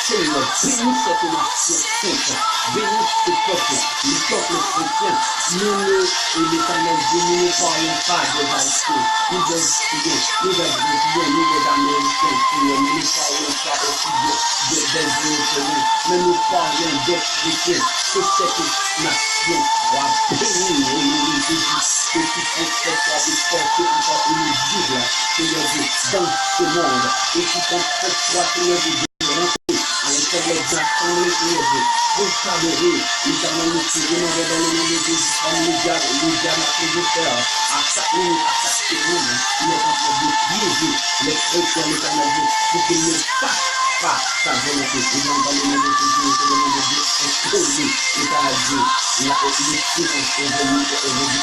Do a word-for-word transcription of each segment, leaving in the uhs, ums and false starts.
Senyè, beni cette nation sainte, beni ce peuple, le peuple chrétien. Nous ne, et l'Éternel Dieu, nous ne parlons pas des Haïtiens, ni des Guyanais, ni des Brésiliens, ni des Américains, Seigneur. Nous ne parlons pas aussi de, de, des Européens, mais nous parlons des chrétiens. Que cette nation soit bénie au nom de Jésus. Que quiconque soit de porter encore une Bible, Seigneur Dieu, dans ce monde. Et quiconque soit, Seigneur Dieu, de rentrer à l'intérieur de l'assemblée, Seigneur Dieu, pour t'adorer. L'Éternel, nous te demandons dans le nom de Jésus, comme le diable, le diable a toujours peur à chaque minute, à chaque seconde, il est en train de piéger les chrétiens, l'Éternel Dieu, pour qu'ils ne fassent pas ta volonté. Et donc, dans le nom de Jésus, nous te demandons de imposer, l'Éternel Dieu, la, le silence aujourd'hui, aujourd'hui,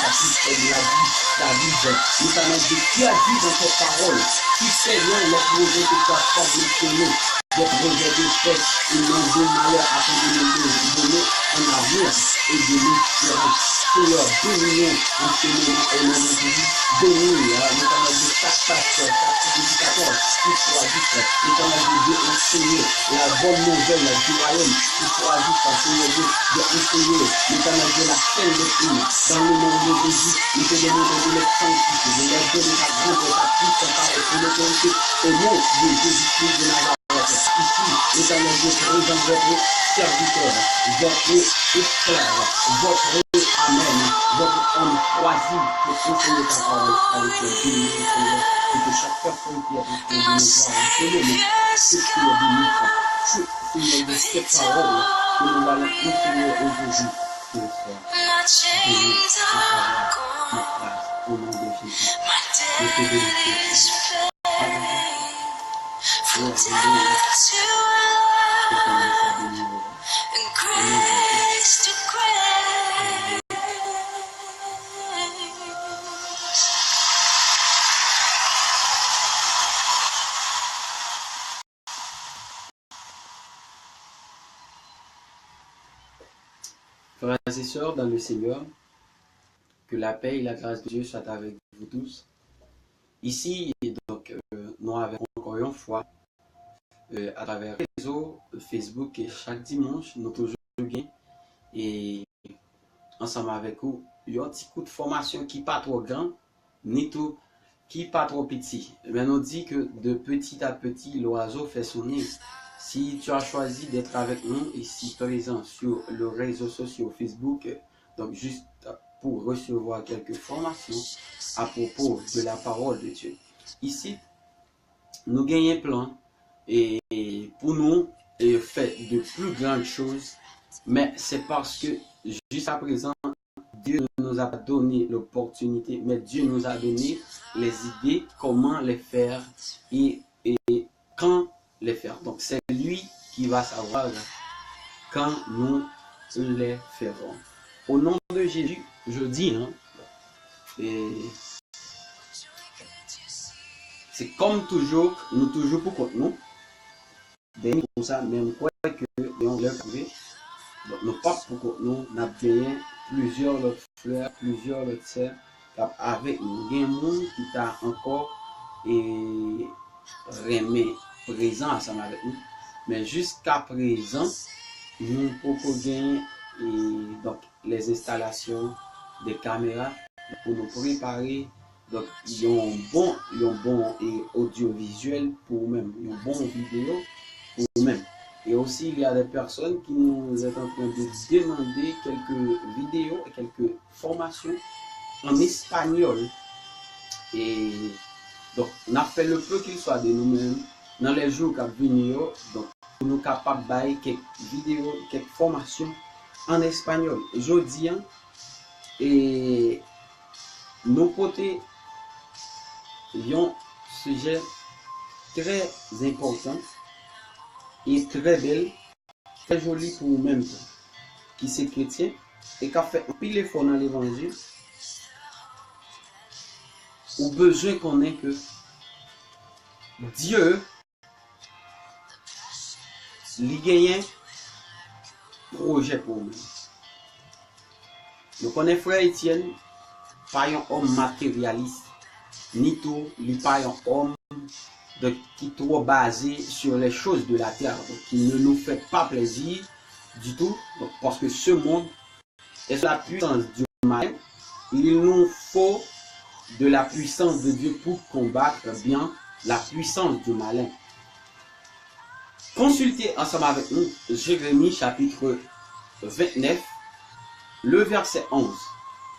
ta qui fait de la vie, ta vie, l'Éternel Dieu, qui a dit dans cette parole, qui fait loin les projets que tu as fabriqués, des projets de paix et non de malheur, afin de nous donner un avenir et de l'espérance. Seigneur, bénis-nous en ce moment au nom de Jésus. Bénis, euh, l'Éternel Dieu, chaque pasteur, chaque prédicateur qui choisit, l'Éternel Dieu, d'enseigner la bonne nouvelle du royaume, qui choisit, Seigneur Dieu, d'enseigner, l'Éternel Dieu, la sainte doctrine. Dans le nom de Jésus, nous te demandons de les sanctifier, de leur donner ta grandeur, ta puissance, ta autorité, au nom de Jésus-Christ de Nazareth. Ici, l'Éternel Dieu, présente votre serviteur, votre esclave, votre amen, votre homme choisi pour enseigner ta parole avec le béni, Seigneur, et que chaque personne qui est en train de nous voir en ce moment, que tu les bénisses. Que, Seigneur, de cette parole que nous allons enseigner aujourd'hui, que ce soit béni à travers notre grâce, au nom de Jésus. Nous te bénissons, Seigneur. Alléluia. Gloire, alléluia. Que ton nom soit béni, Seigneur. Au nom de Jésus. Alléluia. Frères et sœurs dans le Seigneur, que la paix et la grâce de Dieu soient avec vous tous. Isi, donk, euh, nou avèk ankò yon fwa, atravè rezo Facebook, e chak dimanch, nou toujou gen, e ansanm avèk ou, yon ti kout fòmasyon ki pa twò gran, ni tou ki pa twò piti. Men nou di ke de petit à petit, l'oiseau fait son nid. Si tu as choisi d'être avec nous ici présent sur le réseau social Facebook, donc juste pour recevoir quelques formations à propos de la parole de Dieu. Ici, nou genyen plan e pou nou e fè de plus grandes choses, mais c'est parce que jusqu'à présent, Dieu nous a donné l'opportunité, mais Dieu nous a donné les idées, comment les faire et, et quand les faire. Donc, c'est lui qui va savoir quand nous les ferons. Au nom de Jésus, je dis, hein, et c'est comme toujours, nou toujou pou kont nou. Dènye konsa, men m kwè ke yon lè prive, donk, nou p ap pou kont nou, n ap genyen plizyè lòt frè, plizyè lòt sè k ap avèk nou. Gen moun ki ta ankò e renmen prezan ansanm avèk nou, men jiska prezan, nou poko gen e donk les installations de caméra pou nou prepare donk yon bon yon bon e odyovizyèl pou ou menm, yon bon videyo pou ou menm. Et aussi, il y a des personnes qui nous est en train de demander quelques vidéos et quelques formations en espagnol. E donk, n ap fè le peu qu'il soit de nou menm nan lè jou k ap vini yo, donk, pou nou kapab bay kèk videyo, kèk fòmasyon an espanyòl. Jodi a, e nou pote yon sijè trè enpòtan e trè bèl, trè joli pou ou menm tou, ki se kretyen e k ap fè anpil efò nan levanjil. Ou bezwen konnen ke Dye li genyen pwojè pou ou menm. Nou konnen frè Etienne pa yon òm materyalis, ni tou li pa yon òm de, ki twò baze sur les choses de la terre, donc qui ne nous fait pas plaisir du tout, donc, parce que ce monde est sous la puissance du malin. Il nous faut de la puissance de Dieu pour combattre bien la puissance du malin. Konsilte ansanm avèk nou Jeremi chapit vennèf, le vèsè onz.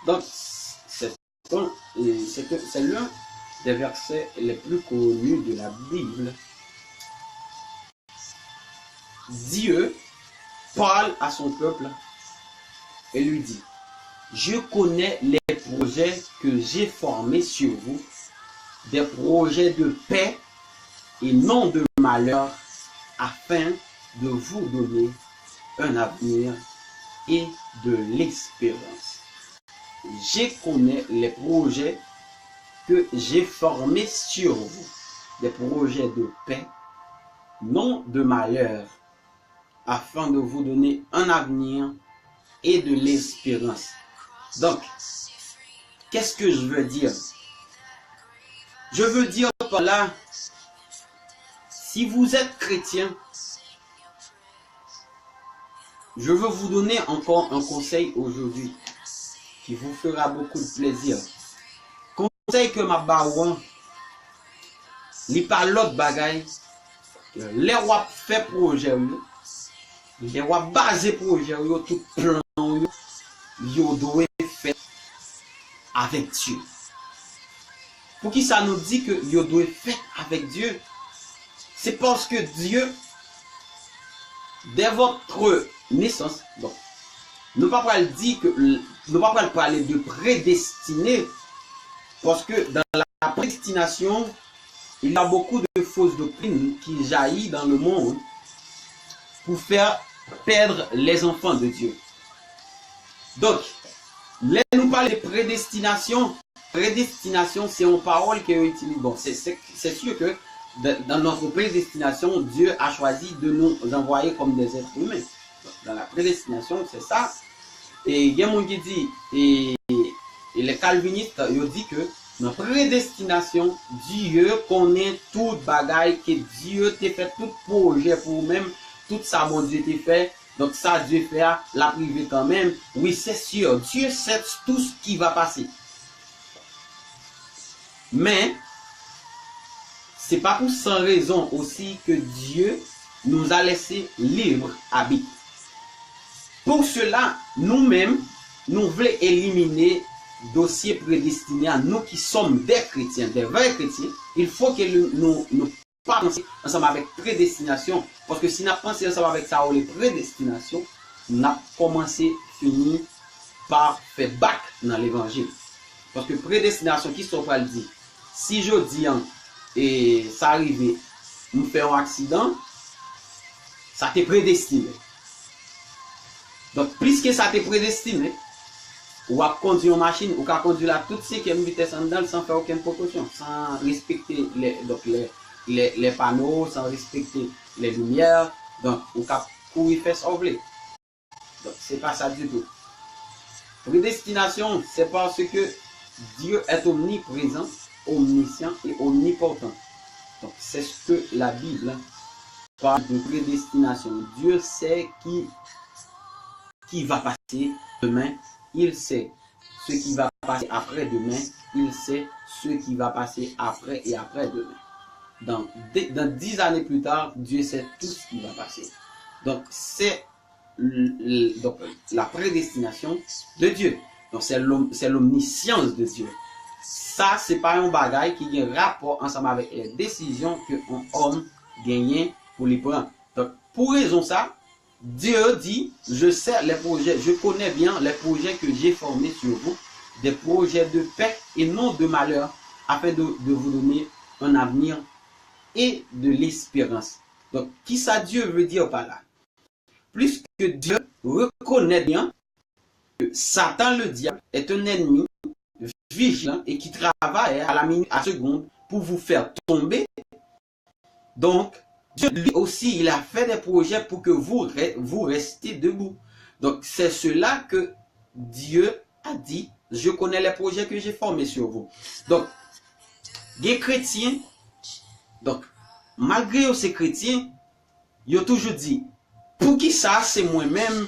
Donk, se, se, se l'un des versets les plus connus de la Bible. Dieu parle à son peuple et lui dit, je connais les projets que j'ai formés sur vous, des projets de paix et non de malheur, afin de vous donner un avenir et de l'espérance. Je connais les projets que j'ai formés sur vous, des projets de paix, non de malheur, afin de vous donner un avenir et de l'espérance. Donc, qu'est-ce que je veux dire? Je veux dire par là, si vous êtes chrétien, je veux vous donner encore un conseil aujourd'hui qui vous fera beaucoup de plaisir. Konsèy ke m ap ba ou an, li pa lòt bagay, lè w ap fè pwojè w yo, lè w ap baze pwojè w yo, tout plan w yo, yo dwe fèt avèk Dye. Poukisa nou di ke yo dwe fèt avèk Dye? Se paske Dye, dès votre naissance, bon, nou pa pral di ke, nou pa pral pale de predestine, paske dans la prédestination, il y a beaucoup de fausses doctrines qui jaillit dans le monde pour faire perdre les enfants de Dieu. Donk, lè nou pale de predestinasyon, predestinasyon se yon pawòl ke yo itilize. Bon, c'est, c'est, c'est sûr que de- dans notre prédestination, Dieu a choisi de nous envoyer comme des êtres humains. Dans la prédestination, c'est ça. E gen moun ki di, e, e les calvinistes, yo di ke Nan predestinasyon, Dye konnen tout bagay, ke Dye te fè tout pwojè pou ou menm, tout sa Bondye te fè. Donk sa Dye fè a, l ap rive kanmenm. Wi, c'est sûr, Dieu sait tout ce qui va passer. Men, c'est pas pour sans raison aussi que Dieu nous a laissé libre arbitre. Pour cela, nou menm, nou vle elimine dosye predestine a, nou ki sòm de kretyen, de vrè kretyen, il faut que nou, nou, nou pa panse ansanm avèk predestinasyon, paske si n ap panse ansanm avèk sa yo rele predestinasyon, n ap kòmanse fini pa fè bak nan levanjil. Paske predestinasyon, kisa w pral di? Si jodi an, e, sa rive, m fè yon aksidan, sa te predestine. Donk, piske sa te predestine, w ap kondui yon machin, ou ka kondui l ak tout senkyèm vitès anndan l san fè okenn prekosyon, san respekte lè, donk, lè, lè, lè pano, san respekte lè limyè. Donk, ou ka kouri fè sa w vle. Donk, se pa sa ditou. Predestinasyon, c'est parce que Dieu est omniprésent, omniscient et omnipotent. Donc, c'est ce que la Bible parle de prédestination. Dieu sait qui, qui va passer demain. Il sait ce qui va passer après-demain. Il sait ce qui va passer après et après-demain. Donc, de- dans dix années plus tard, Dieu sait tout ce qui va passer. Donc, c'est l- l- donc, la prédestination de Dieu. Donc, c'est l'om- c'est l'omniscience de Dieu. Sa, se pa yon bagay ki gen rapò ansanm avèk lè desizyon ke yon òm genyen pou li pran. Donk, pou rezon sa, Dieu dit, je sais les projets, je connais bien les projets que j'ai formés sur vous, des projets de paix et non de malheur, afin de, de vous donner un avenir et de l'espérance. Donk, kisa Dieu veut dire par là? Puisque Dieu reconnaît bien que Satan le diable est un ennemi vigilant et qui travaille à la minute, à la seconde pour vous faire tomber. Donc, Dieu lui aussi, il a fait des projets pour que vous, re- vous restiez debout. Donc, c'est cela que Dieu a dit, je connais les projets que j'ai formés sur vous. Donc, gen kretyen, donk, malgre yo se kretyen, yo toujou di, poukisa se mwen menm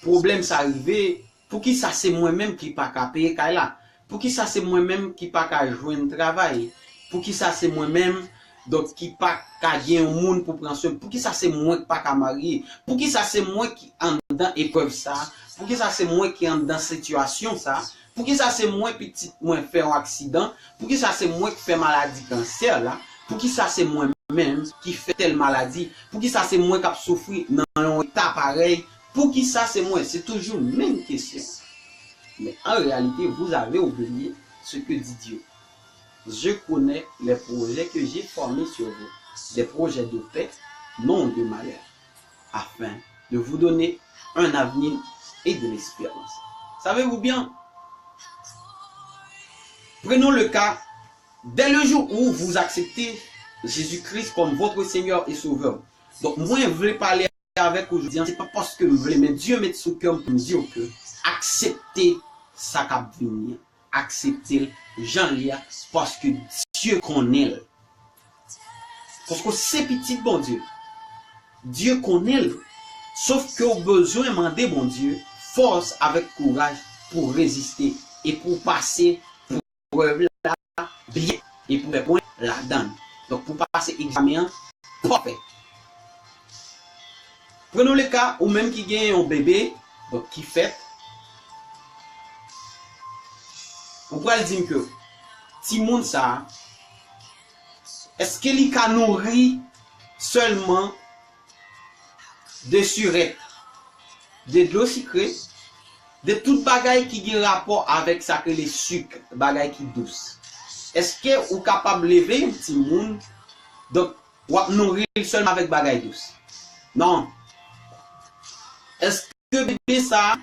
pwoblèm sa rive? Poukisa se mwen menm ki pa ka peye kay la? Poukisa se mwen menm ki pa ka jwenn travay? Poukisa se mwen menm, donk, ki pa ka gen yon moun pou pran swen? Poukisa se mwen ki pa ka marye? Poukisa se mwen ki anndan eprèv sa? Poukisa se mwen ki anndan sitiyasyon sa? Poukisa se mwen pitit mwen fè yon aksidan? Poukisa se mwen ki fè maladi kansè la? Poukisa se mwen menm ki fè tèl maladi? Poukisa se mwen k ap soufri nan yon eta parèy? Poukisa se mwen? Se toujou menm kesyon. Mais en réalité, vous avez oublié ce que dit Dieu. Je connais les projets que j'ai formés sur vous, des projets de paix, non de malheur, afin de vous donner un avenir et de l'espérance. Savez-vous bien, prenons le cas, dès le jour où vous acceptez Jésus-Christ comme votre Seigneur et Sauveur. Donk, mwen vle pale avèk ou jodi an, se pa paske m vle, men Dye met sou kè m pou m di w ke aksepte sa k ap vini an. Aksepte l jan l ye a, paske Dye konnen l. Paske w se pitit Bondye. Dye konnen l. Sof ke w bezwen mande Bondye fòs avèk kouraj pou w reziste e pou w pase eprèv la byen e pou w fè pwen ladan l. Donk, pou w pase egzamen an pafè. Prenons le cas, ou menm ki gen yon bebe, donk, ki fèt, ou pral di m ke timoun sa a, èske li ka nouri sèlman de sirèt, de dlo sikre, de tout bagay ki gen rapò avèk sa k rele sik, bagay ki dous. Èske ou kapab leve yon timoun, donk, w ap nouri l sèlman avèk bagay dous? Non. Èske bebe sa a,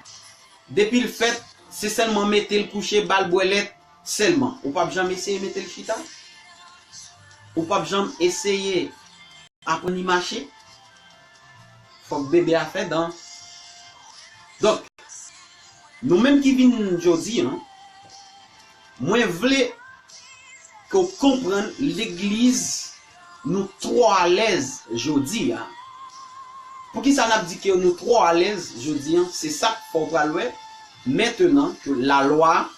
depi l fèt, se sèlman mete l kouche, ba l bwè lèt sèlman? Ou p ap janm eseye mete l chita? Ou p ap janm eseye aprann li mache? Fòk bebe a fè dan. Donk, nou menm ki vin jodi an, mwen vle ke w konprann legliz nou twò alèz jodi a. Poukisa n ap di ke nou twò alèz jodi a? Se sa k fè w pral wè mentenan ke lalwa,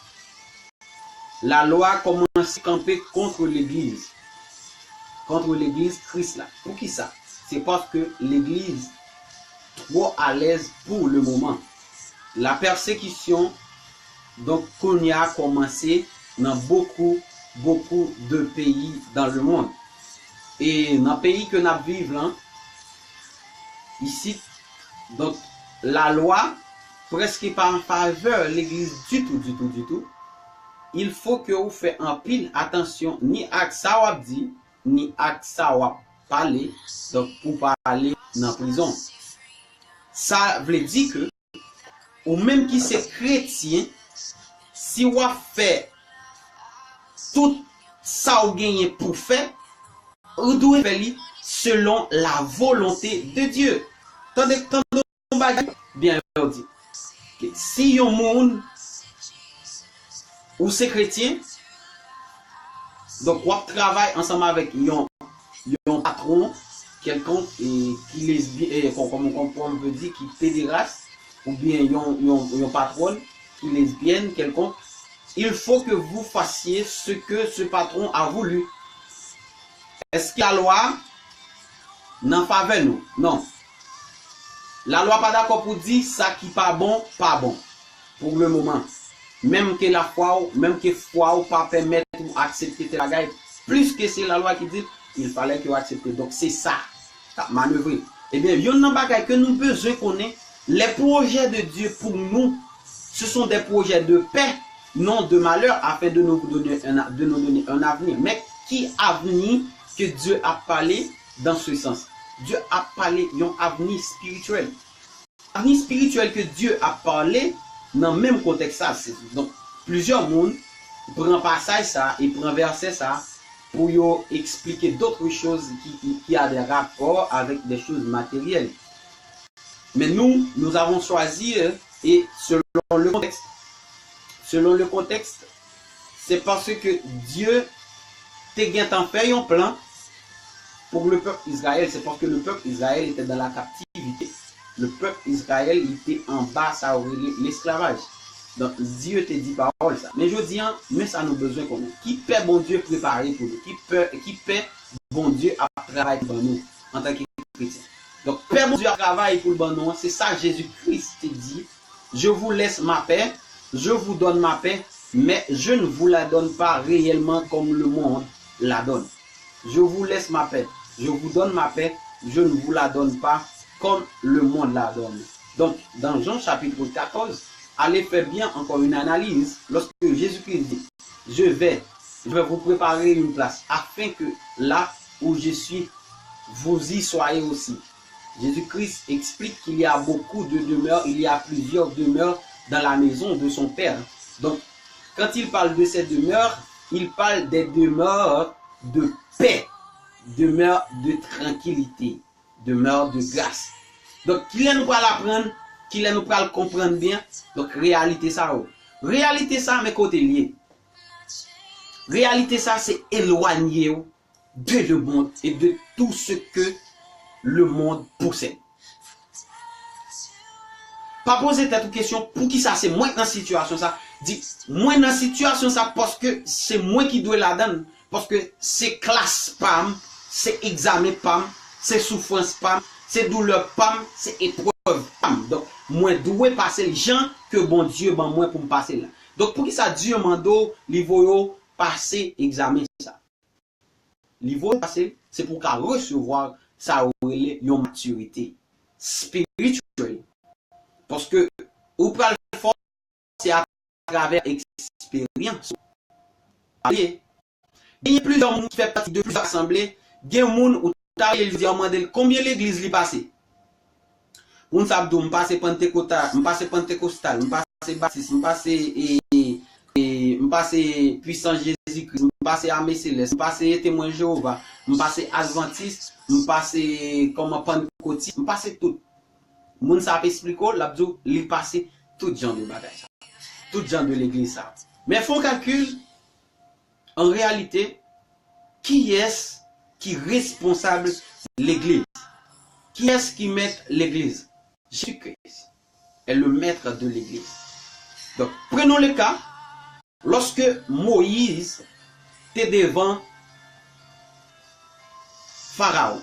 lalwa kòmanse kanpe kont legliz, kont legliz Kris la. Poukisa? Se paske legliz twò alèz pou le moman. La pèsekisyon, donk, kounye a kòmanse nan bokou, bokou de peyi dans le monde. E nan peyi ke n ap viv lan, isit, donk, lalwa prèske pa an favè legliz ditou, ditou, ditou. Il fo ke ou fè anpil atansyon ni ak sa w ap di, ni ak sa w ap pale, donk, pou pa ale nan prizon. Sa vle di ke ou menm ki se kretyen, si w ap fè tout sa w genyen pou fè, ou dwe fè li selon la volonte de Dye. Tande, tande yon bagay byen yo di. Si yon moun, ou se kretyen, donk w ap travay ansanm avèk yon, yon patwon kèlkonk, e, ki lesbi-, e, kòm, kòm, kòm, kòm on peut dire, ki pederas, oubyen yon, yon, yon patwòn ki lesbyèn kèlkonk, il faut que vous fassiez ce que ce patron a voulu. Èske lalwa nan favè nou? Non. Lalwa pa dakò pou di sa ki pa bon, pa bon. Pou le moman. Menm ke lafwa w, menm ke fwa w pa pèmèt ou aksepte tèl bagay, plis ke se lalwa ki di l, il fallait ke w aksepte. Donk, se sa k ap manevre. Ebyen, yonn nan bagay ke nou bezwen konnen, les projets de Dieu pour nous, ce sont des projets de paix, non de malheur, afin de nous donner un, de nous donner un avenir. Men ki avni ke Dye ap pale dans ce sens? Dye ap pale yon avni espirityèl. Avni espirityèl ke Dye ap pale nan menm kontèks sa. Se, donk, plizyè moun pran pasaj sa e pran vèsè sa pou yo eksplike d'autres choses qui, qui, qui a des rapports avec des choses matérielles. Mais nous, nous avons choisi, euh, et selon le contexte, selon le contexte, c'est parce que Dieu te gentan fè yon plan pour le peuple Israël, c'est parce que le peuple Israël était dans la captivité. Le peuple Israël, li te anba sa yo rele lesklavaj. Donk, Dye te di pawòl sa. Men jodi a, men sa nou bezwen konnen. Ki pè Bondye prepare pou nou? Ki pè, ki pè Bondye ap travay ban nou antanke kretyen? Donk, pè Bondye ap travay pou l ban nou an, se sa Jezi Kris te di, Je vous laisse ma paix, je vous donne ma paix, mais je ne vous la donne pas réellement comme le monde la donne. Je vous laisse ma paix, je vous donne ma paix, je ne vous la donne pas comme le monde la donne. Donc, dans Jean chapitre quatorze, allez faire bien encore une analyse lorsque Jésus-Christ dit, Je vais, je vais vous préparer une place afin que là où je suis, vous y soyez aussi. Jésus-Christ explique qu'il y a beaucoup de demeures, il y a plusieurs demeures dans la maison de son Père. Donc, quand il parle de ces demeures, il parle des demeures de paix, demeures de tranquillité, demeures de grâce. Donk, kilè nou pral aprann, kilè nou pral konprann byen, donk, reyalite sa yo. Reyalite sa, men kote l ye. Reyalite sa, se elwanye w de le monde et de tout ce que le monde possède. Pa poze tèt ou kesyon, poukisa se mwen k nan sitiyasyon sa? Di, mwen nan sitiyasyon sa paske se mwen ki dwe ladan l, paske se klas pa m, se egzamen pa m, se soufrans pa m, se doulè pa m, se eprèv pa m. Donk, mwen dwe pase l jan ke Bondye ban mwen pou m pase l la. Donk, poukisa Dye mande w, li voye w pase egzamen sa? Li voye pase l, se pou w ka resevwa sa yo rele yon matirite espirityèl. Paske ou pral fò, se atravè eksperyans ou. Alye. Genyen plizyè moun ki fè pati de plizyè asanble, gen moun ou ta rele l jodi a, ou mande l konbyen legliz li pase. Moun sa ap di w, "M pase Pantekota-, m pase Pantekostal, m pase Batis, m pase, e, e, m pase Pwisans Jezikri, m pase Ame Selès, m pase Temwen Jewova, m pase Advantis, m pase kòman Pannkotis, m pase tout." Moun sa ap esplike w, l ap di w, li pase tout jan de bagay sa. Tout jan de legliz sa. Men fè yon kalkil, an reyalite, Kiyès ki responsab legliz? Kiyès ki mèt legliz? Jésus-Christ est le maître de l'église. Donk, prenons le cas, lorsque Moïse te devan Pharaon.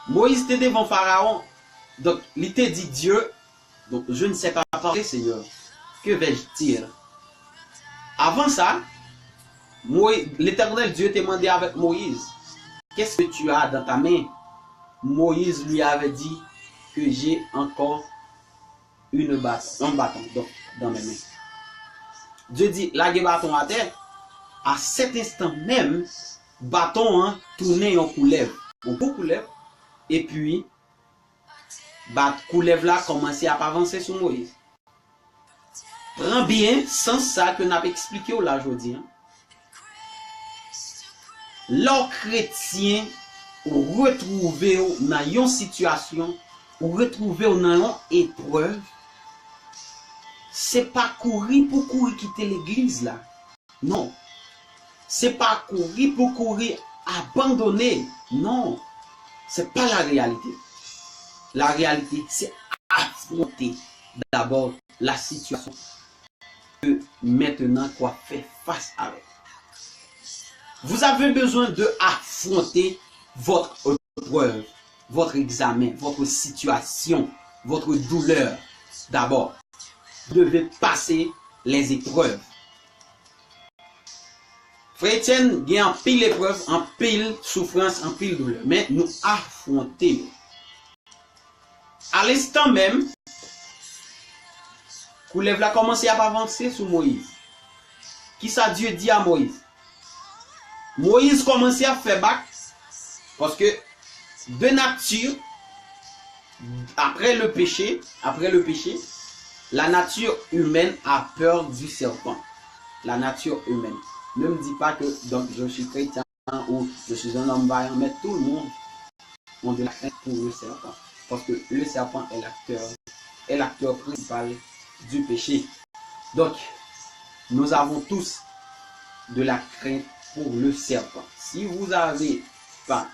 Moïse te devan Pharaon, donk, li te di Dye, donc, je ne sais pas parler, Seigneur. Que vais-je dire? Avan sa, Moï- l'Éternel Dieu te mande avec Moïse, qu'est-ce que tu as dans ta main? Moïse lui avait dit que j'ai encore une bâton, un bâton, donc, dans mes mains. Dye di, lage baton atè. A sèt enstan menm, baton an tounen yon koulèv, yon gwo koulèv, epi bat koulèv la kòmanse ap avanse sou Moyiz. Pran byen sans sa ke n ap eksplike w la jodi a. Lè w kretyen, ou retwouve w nan yon sitiyasyon, ou retwouve w nan yon eprèv, se pa kouri pou kouri kite legliz la. Non. Se pa kouri pou kouri abandone. Non. Se pa la réalité. La réalité, c'est affronter d'abord la situation que maintenant qu'on fait face avec. Vous avez besoin de affronter votre épreuve, votre examen, votre situation, votre douleur d'abord. Vous devez passer les épreuves. Frè Etienne, gen anpil eprèv, anpil soufrans, anpil doulè. Men nou afwonte yo. A lenstan menm, koulèv la kòmanse ap avanse sou Moyiz. Kisa Dye di a Moyiz? Moyiz kòmanse ap fè bak, paske de nature, après le péché, après le péché, la nature humaine a peur du serpent. La nature humaine. Ne me dis pas que, donc, je suis chrétien ou je suis un homme vaillant, mais tout le monde ont de la crainte pour le serpent. Parce que le serpent est l'acteur, est l'acteur principal du péché. Donc, nous avons tous de la crainte pour le serpent. Si vous avez pas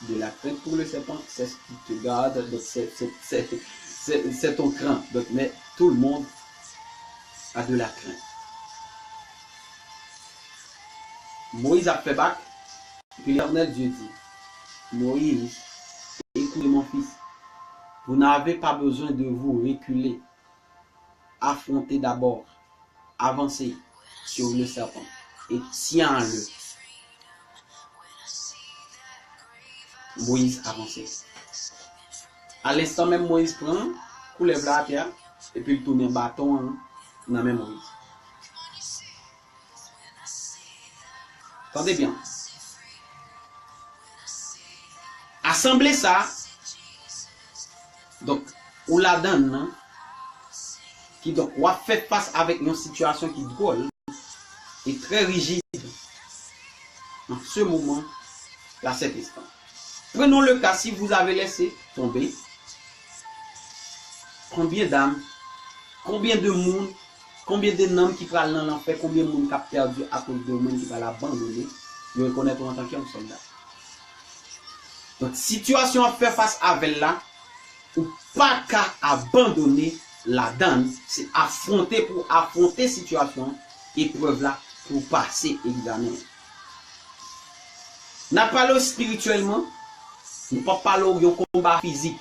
de la crainte pour le serpent, c'est ce qui te garde, donc c'est, c'est, c'est, c'est, c'est ton crainte. Donc, mais tout le monde a de la crainte. Moyiz ap fè bak, epi Letènèl Dye di, Moïse, écoutez mon fils, vous n'avez pas besoin de vous reculer. Affrontez d'abord, avancez sur le serpent et tiens-le. Moyiz avanse. A lenstan menm, Moyiz pran koulèv la atè a, epi l tounen baton an nan men Moyiz. Tande byen. Asanble sa, donk, ou ladann nan, kidonk, w ap fè fas avèk yon sitiyasyon ki dwòl e trè rijid an se moman la, sèt enstan. Prenons le cas, si vous avez laissé tomber, combien d'âmes, combien de moun, combien de nanm ki pral nan lanfè, combien moun k ap pèdi akoz de moun ki pral abandone, yo rekonèt ou antanke yon sòlda. Donk, sitiyasyon w ap fè fas avè l la, ou pa ka abandone ladan l, se afwonte pou afwonte sitiyasyon, eprèv la, pou pase egzamen. N ap pale w espirityèlman, nou p ap pale w yon konba fizik,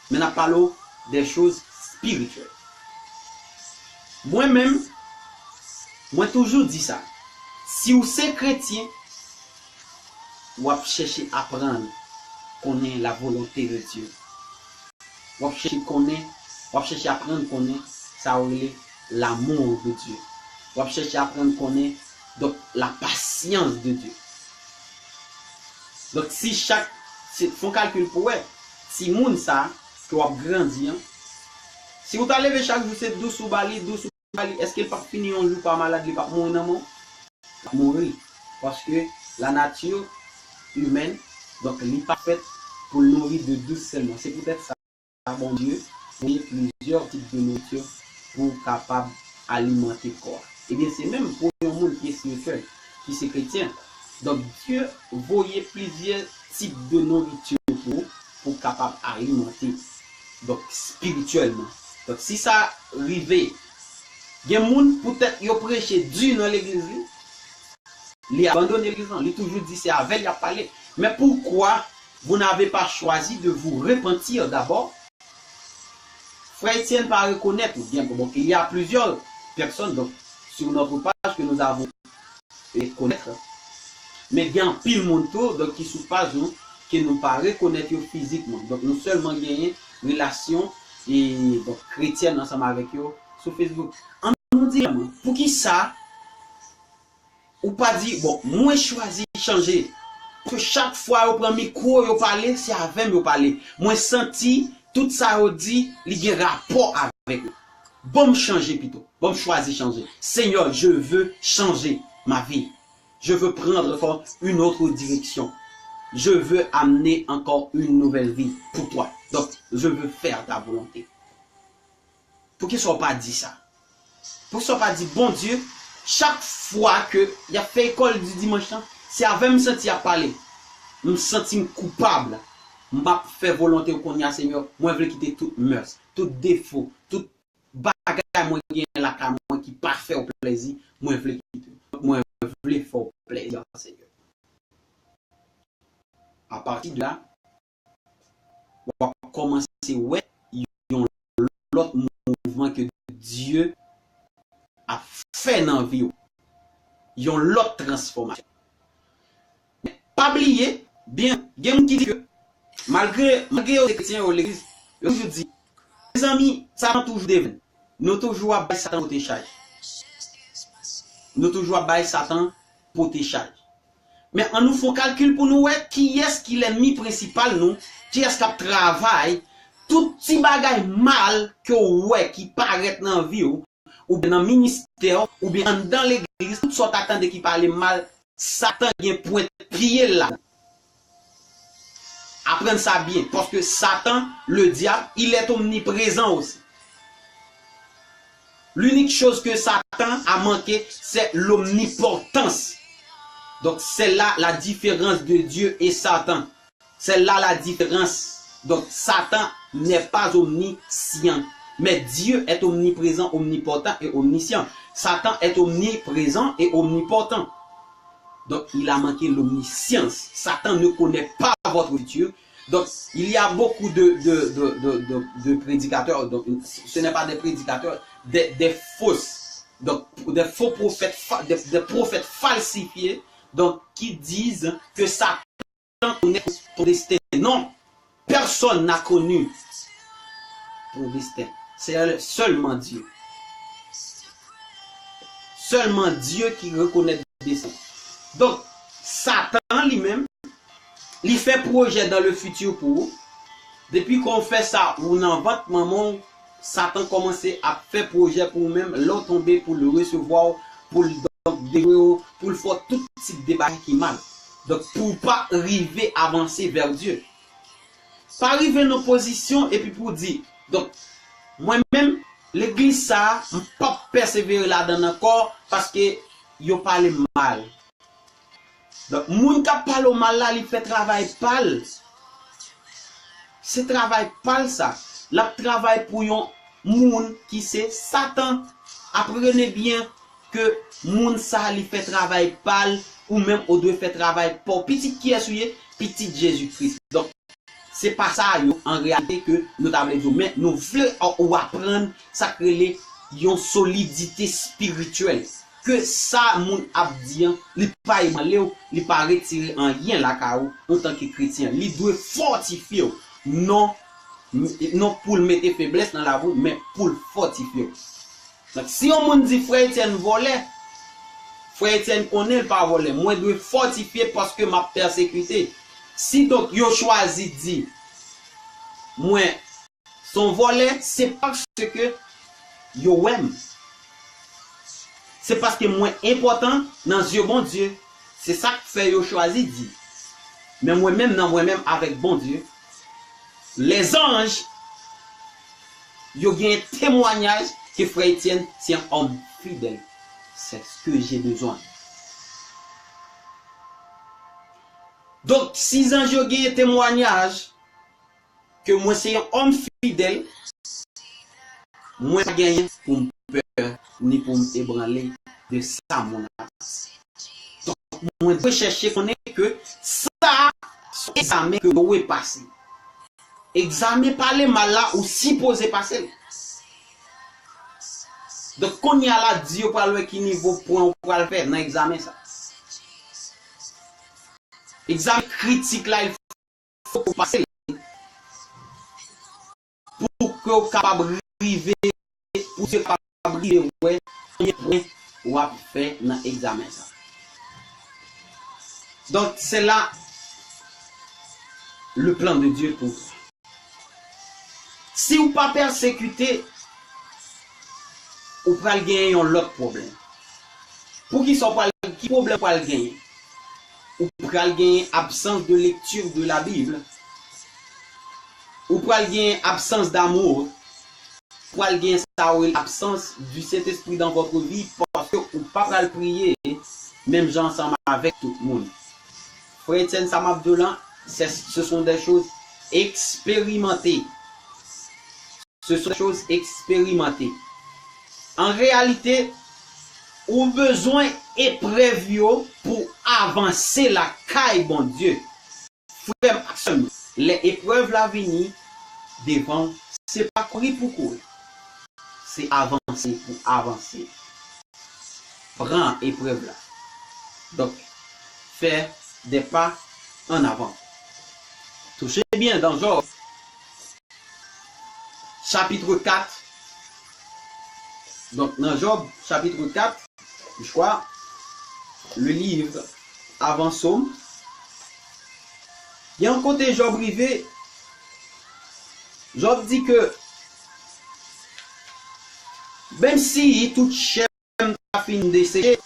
men n ap pale w de choz espirityèl. Mwen menm, mwen toujou di sa, si w se kretyen, w ap chèche aprann konnen la volonté de Dieu. W ap chèche konnen, w ap chèche aprann konnen sa yo rele l'amour de Dieu. W ap chèche aprann konnen, donk, la patience de Dieu. Donk, si chak, se, fè yon kalkil pou wè, timoun sa ke w ap grandi an, si w ta leve chak jou se dous ou ba li, dous ou ba li, èske l p ap fini yon jou pa malad, li p ap mouri nan men w? L ap mouri. Paske la nature humaine, donk, li pa fèt pou l nouri de dous sèlman. Se poutèt sa, Bondye voye plizyè tip de nouriti pou kapab alimante kò a. Ebyen, se menm pou yon moun ki espirityèl, ki se kretyen. Donk, Dye voye plizyè tip de nouriti pou ou, pou w kapab alimante. Donk, espirityèlman. Donk, si sa rive, gen moun, poutèt yo preche di nan legliz li, li abandone legliz lan, li toujou di se avè l y ap pale. Men poukwa vous n'avez pas choisi de vous repentir d'abord? Frè Etienne pa rekonèt ou, gen, bon, il y a plusieurs personnes, donc, sur notre page que nous avons reconnaître. Men gen anpil moun tou, donk, ki sou paj nou, ke nou pa rekonèt yo fizikman. Donk, nou sèlman genyen relasyon, e, donk, kretyèn ansanm avèk yo sou Facebook. An nou di, poukisa ou pa di, bon, mwen chwazi chanje? Paske chak fwa yo pran mikwo, yo pale, se avè m yo pale. Mwen santi tout sa yo di, li gen rapò avèk mwen. Ban m chanje pito. Ban m chwazi chanje. Seigneur, je veux changer ma vie. Je veux prendre encore une autre direction. Je veux amener encore une nouvelle vie pour toi. Donc, je veux faire ta volonté. Poukisa w pa di sa? Poukisa w pa di, Bondye, chak fwa ke y ap fè lekòl di dimanch lan, se avè m m santi y ap pale. M santi m koupab. M ap fè volonte w kounye a, Senyè. Mwen vle kite tout mès, tout defo, tout bagay mwen genyen lakay mwen ki pa fè w plezi, mwen vle kite. Mwen vle fè w plezi, Senyè. Apati de la, w ap kòmanse wè yon lòt mouvman ke Dye ap fè nan vi w. Yon lòt transfòmasyon. Men pa bliye, byen, gen moun ki di ke malgre, malgre yo se kretyen, yo legliz, yo toujou di, mezanmi, Satan toujou devan. Nou toujou ap bay Satan pote chaj. Nou toujou ap bay Satan pote chaj. Men ann nou fè yon kalkil pou nou wè kiyès ki lènmi prensipal nou, kiyès k ap travay, tout ti bagay mal ke w wè ki parèt nan vi w, oubyen nan ministè w, oubyen anndan legliz, tout sa w ta tande ki pale mal, Satan gen pwent pye l ladan. Apprendre ça bien, parce que Satan, le diable, il est omniprésent aussi. L'unique chose que Satan a manqué, c'est l'omnipotence. Donc, c'est là la différence de Dieu et Satan. C'est là la différence. Donc, Satan n'est pas omniscient, mais Dieu est omniprésent, omnipotent et omniscient. Satan est omniprésent et omnipotent. Donc, il a manqué l'omniscience. Satan ne connaît pas votre futur. Donc, il y a beaucoup de, de, de, de, de, de prédicateurs. Donc, ce n'est pas des prédicateurs, des, des fausses. Donc, des faux prophètes, fa- des, des prophètes falsifiés, donc, qui disent que Satan connaît ton destin. Non, personne n'a connu ton destin. C'est seulement Dieu. Seulement Dieu qui reconnaît destin. Donk, Satan li menm, li fè pwojè dans le futur pou ou. Depi ke w fè sa, ou nan vant manman w, Satan kòmanse ap fè pwojè pou ou menm, lè w tonbe, pou l resevwa w, pou l donk dejwe w, pou l fè w tout tip de bagay ki mal. Donk, pou w pa rive avanse vè Dye. Pa rive nan pozisyon epi pou w di, donk, mwen menm, legliz sa a, m p ap pèsevere ladan l ankò, paske yo pale m mal. Donk, moun k ap pale w mal la, li fè travay pa l. Se travay pa l sa. L ap travay pou yon moun ki se Satan. Apprene byen ke moun sa, li fè travay pa l, ou menm ou dwe fè travay pa w. Pitit kiyès ou ye? Pitit Jezi Kris. Donk, se pa sa yo, an reyalite, ke nou ta vle di w, men nou vle ou aprann sa k rele yon solidite espirityèl. Ke sa moun ap di an, li pa ebanle w, li pa retire anyen lakay ou, antanke kretyen. Li dwe fòtifye w. Non, non pou l mete feblès nan lavi w, men pou l fòtifye w. Donk, si yon moun di frè Etienne vòlè, frè Etienne konnen l pa vòlè. Mwen dwe fòtifye paske m ap pèsekite. Si donk yo chwazi di mwen se yon vòlè, se paske yo wè m. Se paske mwen enpòtan nan zye Bondye. Se sa k fè yo chwazi di. Men mwen menm, nan mwen menm avèk Bondye, lèzanj, yo gen temwanyaj ke frè Etienne se yon òm fidèl. C'est ce que j'ai besoin. Donk, si zanj yo genyen temwayaj ke mwen se yon òm fidèl, mwen pa genyen pou m pè ni pou m ebranle de sa moun ap di. Donk, mwen dwe chèche konnen ke sa se yon egzamen ke mwen dwe pase. Egzamen pale mal la, ou sipoze pase l. Donk, kounye a la, di yo pral wè ki nivo pwen ou pral fè nan egzamen sa. Egzamen kritik la, il faut ou pase l pou ke w kapab rive, pou Dye kapab rive wè konbyen pwen w ap fè nan egzamen sa. Donc, c'est là le plan de Dieu pour toi. Si w pa pèsekite, ou pral genyen yon lòt pwoblèm. Poukisa w pral, ki pwoblèm w pral genyen? Ou pral genyen absence de lecture de la Bible. Ou pral genyen absence d'amour. Ou pral genyen sa yo rele absence du Saint-Esprit dans votre vie, paske ou pa pral priye menm jan ansanm avèk tout moun. Frè Etienne, sa m ap di w lan, se, ce sont des choses expérimentées. Ce sont des choses expérimentées. An reyalite, ou bezwen eprèv yo pou avanse lakay Bondye. Frè m ak sè m yo, lè eprèv la vini devan w, se pa kouri pou kouri. Se avanse pou avanse. Pran eprèv la. Donk, fè des pas en avant. Touche byen dans Job, chapitre quatre. Donk, nan Job, chapitre quatre, je crois, le livre avant Somme, gen yon kote Job rive, Job di ke, menm si tout chè m ta fin deseche,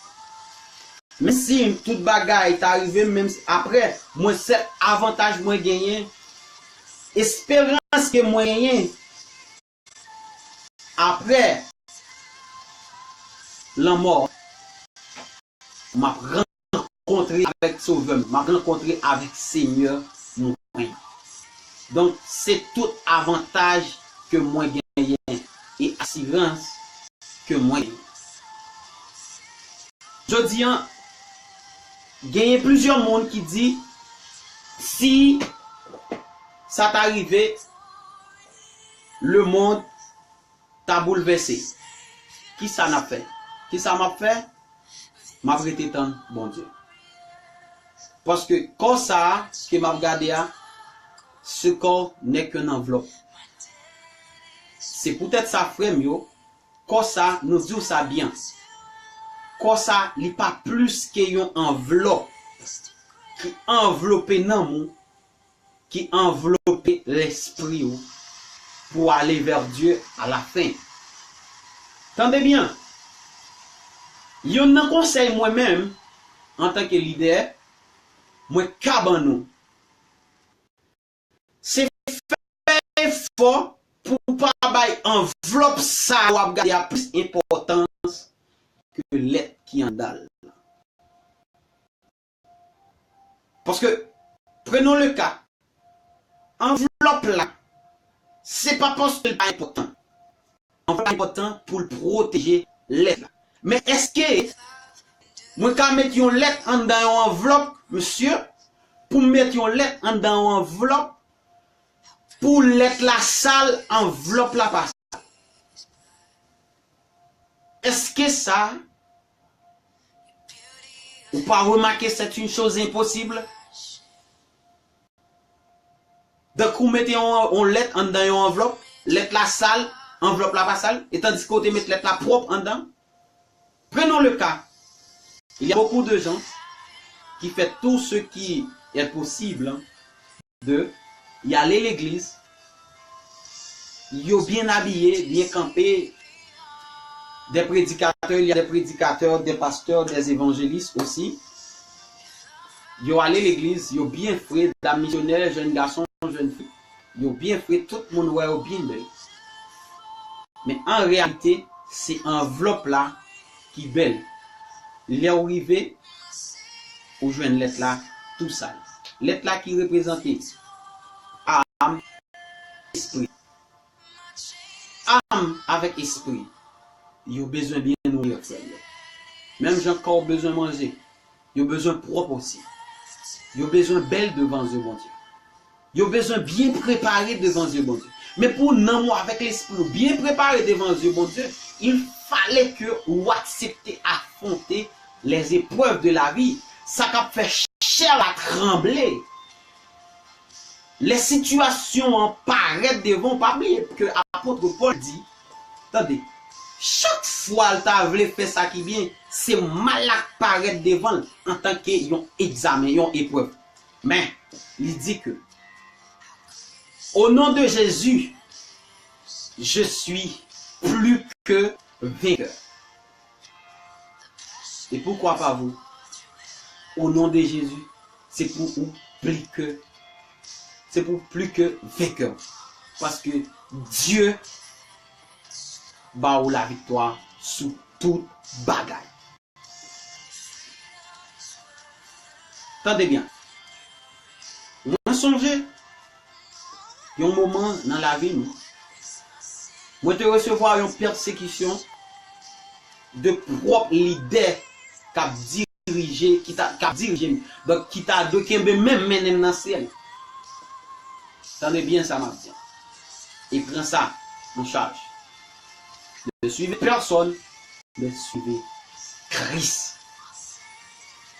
menm si tout bagay ta rive m, menm si, apre, mwen, sèl avantaj mwen genyen, esperans ke mwen genyen, apre lanmò, m ap rankontre avèk Sovè m, m ap rankontre avèk Senyè mwen. Donk, se tout avantaj ke mwen genyen e asirans ke mwen genyen. Jodi a, genyen plizyè moun ki di, si sa ta rive, lemonn ta boulvèse. Kisa n ap fè? Kisa m ap fè? M ap rete tann Bondye. Paske kò sa a ke m ap gade a, ce corps n'est qu'une enveloppe. Se poutèt sa, frè m yo, kò sa, nou di w sa byen. Kò sa, li pa plis ke yon anvlòp ki anvlope nanm ou, ki anvlope lespri w pou ale vè Dye a la fen. Tande byen, youn nan konsèy mwen menm, antanke lidè, mwen ka ban nou, se fè efò pou w pa bay anvlòp sa w ap gade a plis enpòtans ke lèt ki anndan l. Paske, prenons le cas, anvlòp la, se pa paske l pa enpòtan. Anvlòp la enpòtan pou l pwoteje lèt la. Men èske mwen ka met yon lèt anndan yon anvlòp, mesye, pou m met yon lèt anndan yon anvlòp, pou lèt la sal, anvlòp la pa sal? Èske sa, ou pa remake c'est une chose impossible? Donk, ou mete yon, yon lèt anndan yon anvlòp, lèt la sal, anvlòp la pa sal, e tandiske ou te met lèt la pwòp anndan. Prenons le cas, il y a beaucoup de gens qui fait tout ce qui est possible de y aller legliz, yo byen abiye, byen kanpe, des prédicateurs, il y a des prédicateurs, des pasteurs, des évangélistes aussi. Yo ale legliz, yo byen fre, dam misyonè, jèn gason, jèn fi, yo byen fre, tout moun wè yo byen bèl. Men an reyalite, se anvlòp la ki bèl. Lè w rive, ou jwenn lèt la tou sal. Lèt la ki reprezante am, espri. Am avèk espri, yo bezwen byen nouri, frè m yo. Menm jan kò w bezwen manje, yo bezwen pwòp osi. Yo bezwen bèl devan zye Bondye. Yo bezwen byen prepare devan zye Bondye. Men pou nanm ou avèk lespri w byen prepare devan zye Bondye, il fallait que ou aksepte afwonte les épreuves de la vie. Sa k ap fè chè la tranble. Lè sitiyasyon an parèt devan w, pa bliye ke apot Pòl di, tande, chak fwa l ta vle fè sa ki byen, se mal la k parèt devan l antanke yon egzamen, yon eprèv. Men, li di ke, au nom de Jésus, je suis plus que vainqueur. Et pourquoi pas vous? Au nom de Jésus, c'est pour ou plus que, c'est pour plus que vainqueur. Paske Dye ba ou laviktwa sou tout bagay. Tande byen. Mwen sonje yon moman nan lavi m, mwen te resevwa yon pèsekisyon de pwòp lidè k ap dirije, ki ta, k ap dirije m. Donk, ki ta dwe kenbe men m mennen m nan syèl. Tande byen sa m ap di an. E pran sa an chaj. Ne suivez personne, mais suivez Christ.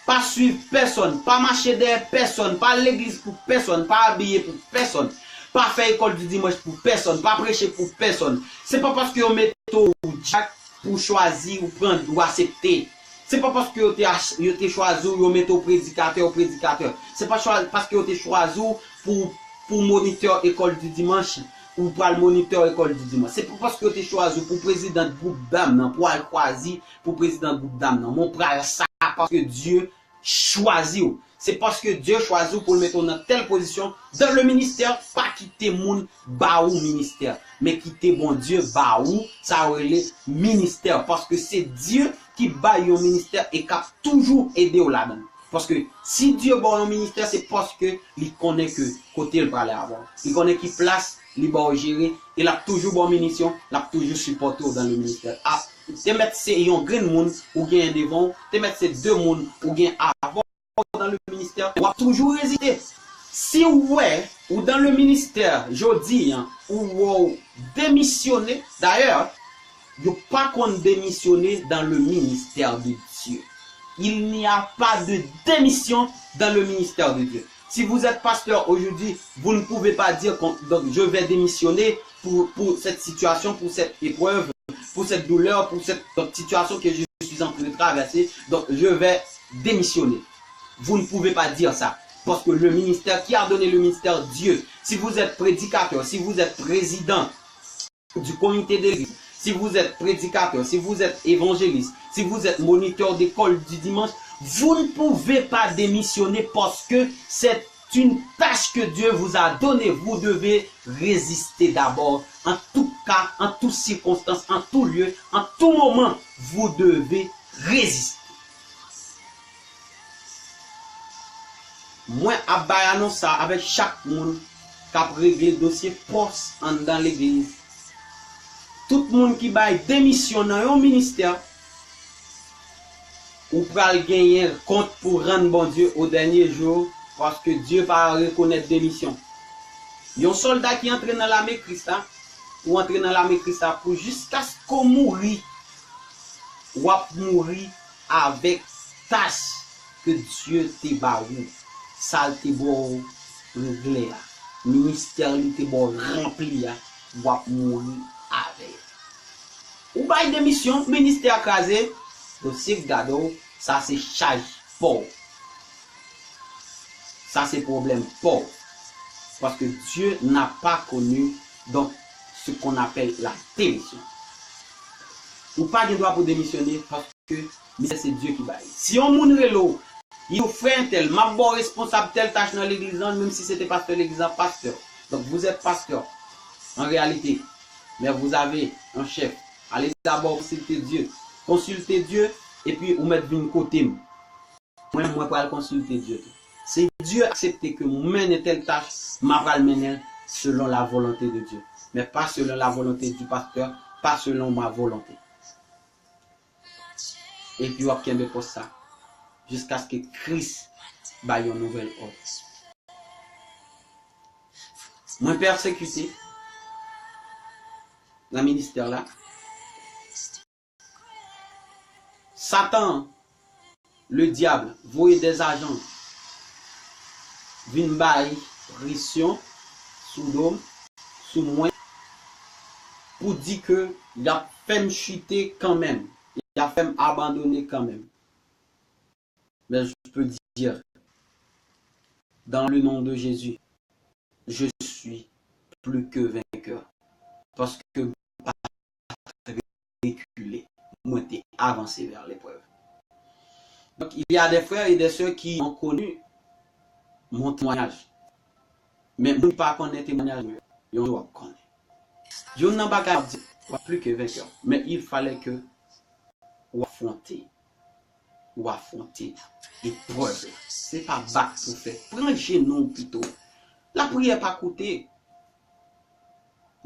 Pa swiv pèsonn, pa mache dèyè pèsonn, pa al legliz pou pèsonn, pa abiye pou pèsonn, pa fè école du dimanche pou pèsonn, pa preche pou pèsonn. Se pa paske yo mete w dyak pou w chwazi, ou pran, ou aksepte. Se pa paske yo te ach-, yo te chwazi w, yo mete w predikatè, ou predikatè. Se pa chwa-, paske yo te chwazi w pou, pou monitè école du dimanche, ou pral monitè école du dimanche. Se pa paske yo te chwazi w pou prezidan gwoup dam nan, pou al chwazi pou prezidan gwoup dam nan. Men w pral sa paske Dye chwazi w. Se paske Dye chwazi w pou l mete w nan tèl pozisyon dans le ministère, pa kite moun ba ou ministè, men kite Bondye ba ou sa yo rele ministè, paske se Dye ki bay yon ministè e k ap toujou ede w ladan l. Paske si Dye ba w yon ministè, se paske li konnen ke kote l prale avè w. Li konnen ki plas li ba w jere, e l ap toujou ba w minisyon, l ap toujou sipòte w dans le ministère. A, te mèt se yon grenn moun ou genyen devan w, te mèt se de moun ou gen avè w dans le ministère, w ap toujou reziste. Si w wè ou dans le ministère jodi an, ou wè w demisyone, dayè, yo pa konn demisyone dans le ministère de Dieu. Il n'y a pas de démission dans le ministère de Dieu. Si vous êtes pasteur aujourd'hui, vous ne pouvez pas dire, donc, je vais démissionner pour, pour cette situation, pour cette épreuve, pour cette douleur, pour cette, donc, situation que je suis en train de traverser. Donc, je vais démissionner. Vous ne pouvez pas dire ça. Parce que le ministère qui a donné le ministère, Dieu, si vous êtes prédicateur, si vous êtes président, du comité de l'église, si vous êtes prédicateur, si vous êtes évangéliste, si vous êtes moniteur d'école du dimanche, vous ne pouvez pas démissionner parce que c'est une tâche que Dieu vous a donnée. Vous devez résister d'abord. En tout cas, en toute circonstance, en tout lieu, en tout moment, vous devez résister. Mwen ap bay anons sa avèk chak moun k ap regle dosye pòs anndan legliz. Tout moun ki bay demisyon nan yon ministè, ou pral genyen kont pou rann Bondye o dènye jou, paske Dye pa rekonèt demisyon. Yon sòlda ki antre nan lame Kris la, ou antre nan lame Kris la pou jiskaske w mouri, w ap mouri avèk tach ke Dye te ba ou, sa l te ba w regle a, ministè li te ba w ranpli a, w ap mouri avè l. Ou bay demisyon, ministè a kraze, dosye k gade w, sa se chaj pa w. Sa se pwoblèm pa w. Paske Dieu n'a pas connu, donc, ce qu'on appelle la démission. Ou pa gen dwa pou demisyone paske ministè se Dye ki bay. Si yon moun rele w, li di w, frè entèl, m ap ba w responsab tèl tach nan legliz lan, menm si se te pastè legliz lan, pastè. Donc, vous êtes pasteur, en réalité, mais vous avez un chef. Allez d'abord consulter Dieu. Konsilte Dye, epi ou mèt vin kote m. Mwen, mwen pral konsilte Dye tou. Si Dye aksepte ke m mennen tèl tach, m apral mennen l selon la volonte de Dye. Men pa selon la volonte di pastè, pa selon ma volonte. Epi w ap kenbe pòs sa jiskaske Kris bay yon nouvèl òd. Mwen pèsekite nan ministè la. Satan, le dyab, voye dèzajan vin bay presyon sou do m, sou mwen, pou di ke y ap fè m chite kanmenm, y ap fè m abandone kanmenm. Mais je peux dire, dans le nom de Jésus, je suis plus que vainqueur. Paske m pa rekile, mwen te avanse vè leprèv. Donc, il y a des frères et des sœurs qui ont connu mon témoignage. Men moun ki pa konnen temwanyaj mwen, yon jou w ap konnen. Youn nan bagay m ap di, w ap pli ke venkè. Men il fallait que w afwonte, w afwonte eprèv la. Se pa bat pou fè. Pran jenou w pito. Lapriyè pa koute.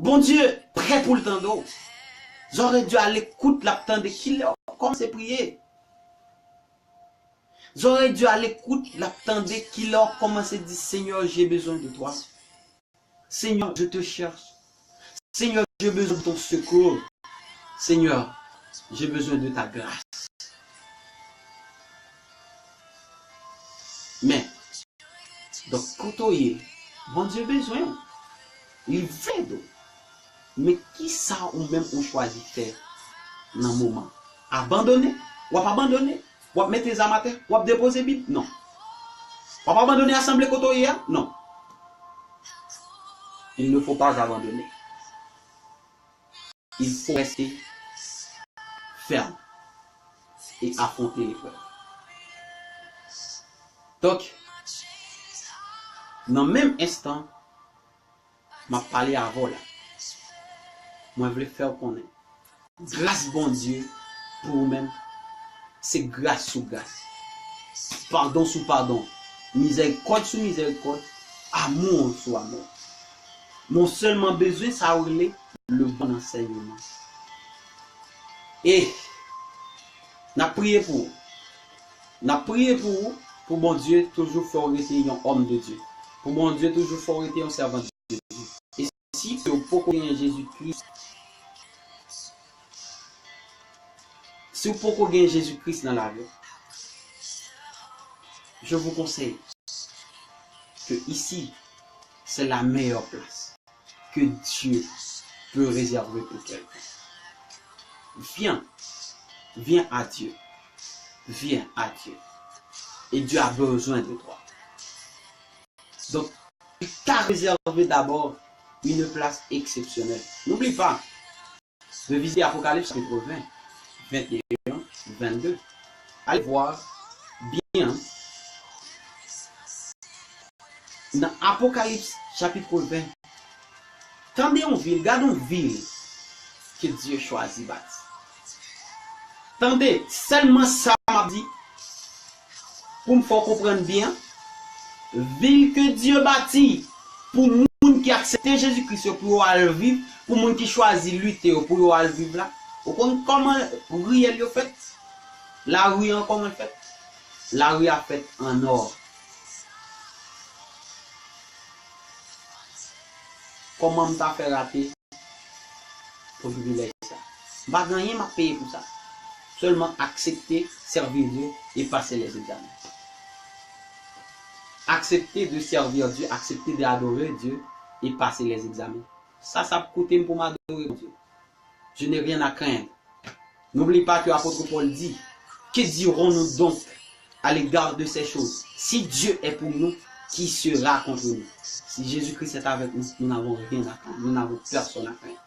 Bondye prè pou l tande w. Zòrèy Dye a lekout, l ap tande kilè w kòmanse priye. Zòrèy Dye a lekout, l ap tande kilè w kòmanse di, Seigneur, j'ai besoin de toi. Seigneur, je te cherche. Seigneur, j'ai besoin de ton secours. Seigneur, j'ai besoin de ta grâce. Men, donk, kote w ye, Bondye bezwen w. Li vle ede w. Men kisa ou menm ou chwazi fè nan moman? Abandone? W ap abandone? W ap mete zam atè? W ap depoze Bib? Non. W ap abandone asanble kote w ye a? Non. Il ne faut pas abandonner. Il faut rester ferme et affronter l'épreuve. Donk, nan menm enstan, m ap pale avè w la. Mwen vle fè w konnen, gras Bondye pou ou menm, se gras sou gras, padon sou padon, mizèrikòd sou mizèrikòd, amou sou amou. Mwen sèlman bezwen sa yo rele le bon enseignement. E n ap priye pou ou. N ap priye pou ou, pou Bondye toujou fè w rete yon homme de Dieu. Pou Bondye toujou fè w rete yon servant de Dieu. E si ke w poko genyen Jezi Kris, si w poko genyen Jezi Kris nan lavi w, je vous conseille que ici, c'est la meilleure place que Dieu peut réserver pour quelqu'un. Viens, viens à Dieu, viens à Dieu. Et Dieu a besoin de toi. Donc, il t'a réservé d'abord une place exceptionnelle. N'oublie pas, revisez Apocalypse chapitre vingt, vingt et un, vingt-deux. Allez voir bien. Nan Apokalips chapit ven, tande yon vil, gade yon vil ke Dye chwazi bati. Tande, sèlman sa m ap di, pou m fè w konprann byen, vil ke Dye bati pou moun ki aksepte Jezi Kris yo pou yo al viv, pou moun ki chwazi lite yo pou yo al viv la. Ou konn kòman riyèl yo fèt? Lari an kòman l fèt? Lari a fèt an nò. Kòman m ta fè rate privilèj sa? M pa gen anyen m ap peye pou sa. Sèlman aksepte sèvi Dye e pase les examens. Accepter de servir Dieu, accepter d'adorer Dieu et passer les examens. Sa, sa ap koute m pou m adore Bondye. Je n'ai rien à craindre. N'oublie pas que apôtre Paul dit, que dirons-nous donc à l'égard de ces choses? Si Dieu est pour nous, qui sera contre nous? Si Jésus-Christ est avec nous, nous n'avons rien à craindre. Nous n'avons personne à craindre.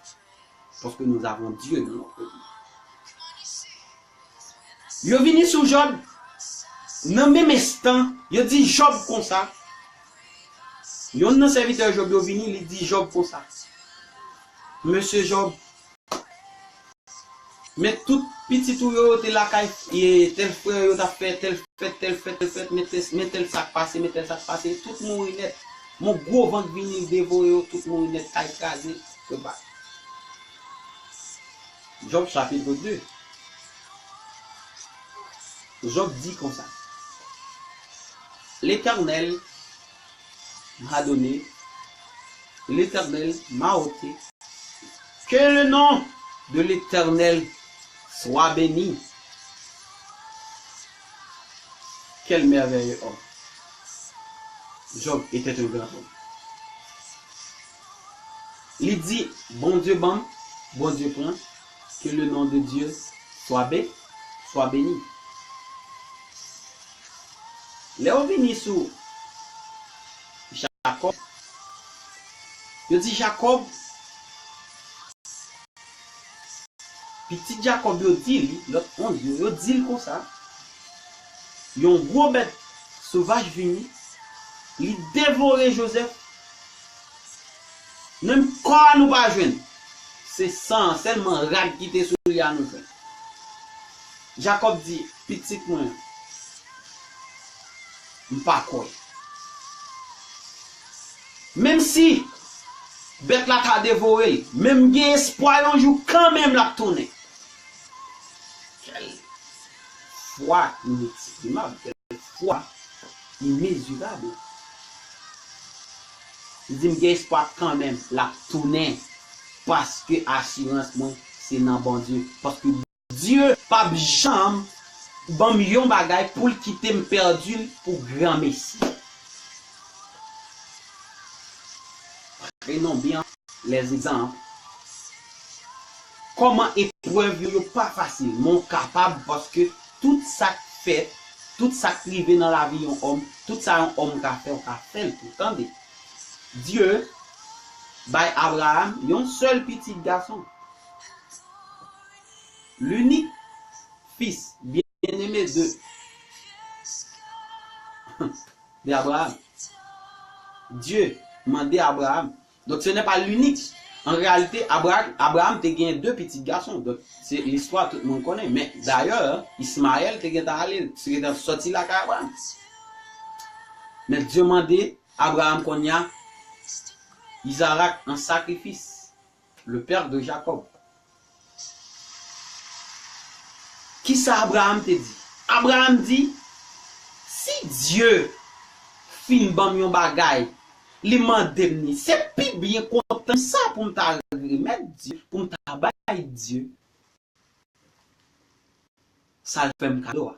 Parce que nous avons Dieu dans notre vie. Yo vini sou Jòb, nan menm enstan, yo di Jòb konsa. Yonn nan sèvitè Jòb yo vini, li di Jòb konsa. Mesye Jòb, Men tout pitit ou yo, yo te lakay, e, tèl frè yo t ap fè tèl fèt, tèl fèt, tèl fèt, men tèl, men tèl sa k pase, men tèl sa k pase, tout mouri nèt. Men yon gwo van k vini, l devore yo, tout mouri nèt, kay kraze, yo pa. Jòb chapit de. Jòb di konsa, Letènèl m'a donné, Letènèl m'a ôté. Que le nom de l'Éternel soit béni. Quel merveilleux homme. Job était un grand homme. Li di, Bondye ban m, Bondye pran, que le nom de Dieu soit bé-, soit béni. Lè yo vini sou Jakòb, yo di Jakòb, pitit Jakòb yo di li, lòt onz yo, yo di l konsa, yon gwo bèt sovaj vini, li devore Jozèf, menm kò a nou pa jwenn, se san an, sèlman rad ki te sou li a nou jwenn. Jakòb di, pitit mwen, m pa kwè. Menm si bèt la ta devore l, men m gen espwa yon jou kanmenm l ap tounen. Kèl fwa inestimab, kèl fwa imezirab. Li di, m gen espwa kanmenm l ap tounen, paske asirans mwen se nan Bondye. Paske Dye p ap janm ban m yon bagay pou l kite m pèdi l pou granmesi. Prenons bien les exemples. Kòman eprèv yo, yo pa fasil, men w kapab, paske tout sa k fèt, tout sa k rive nan lavi yon òm, tout sa yon òm ka fè, w ka fè l tou. Tande, Dye bay Abraram yon sèl pitit gason. L'unique fils bien-aimé de, de Abraham. Dye mande Abraham. Donk, ce n'est pas l'unique. An reyalite, Abra-, Abraham te gen de pitit gason. Donk, se listwa tout moun konnen. Men, dayè, Ismayèl te gentan ale, te gentan sòti lakay Abraham. Men Dye mande Abraham konnya, Izarak an sakrifis. Le père de Jacob. Kisa Abraham te di? Abraham di, si Dye fin ban m yon bagay, li mande m ni, se pi byen kontan sa pou m ta remèt Dye, pou m ta bay Dye. Sa l fè m kado a.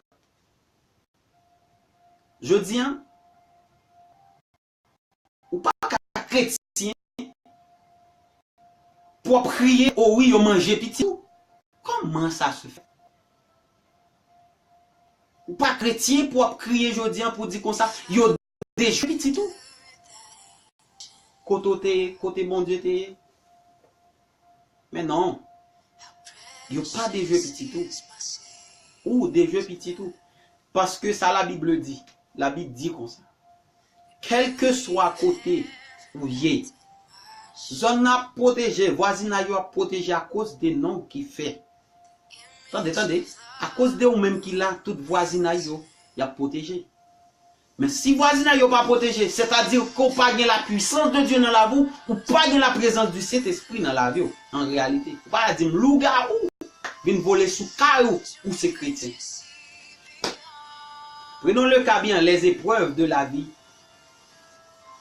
Jodi a, ou pa ka kretyen pou w ap kriye, o wi, yo manje pitit ou. Comment ça se fait? Ou pa kretyen pou w ap kriye jodi a pou w di konsa, yo dejwe pitit ou. Kote w te ye? Kote Bondye te ye? Men non. Yo pa dejwe pitit ou. Ou dejwe pitit ou. Paske sa Labib di. Labib di konsa. Kèlkeswa kote ou ye, zòn nan ap pwoteje, vwazinay yo ap pwoteje akoz de non ki fè. Tande, tande. Akoz de ou menm ki la, tout vwazinay yo, y ap pwoteje. Men si vwazinay yo pa pwoteje, sètadi ke w pa gen la puissance de Dieu nan lavi w, ou pa gen la présence du Saint-Esprit nan lavi w, an reyalite. Ou pa ka di m lougawou vin vole sou kay ou, ou se kretyen. Prenons le cas bien, les épreuves de la vie,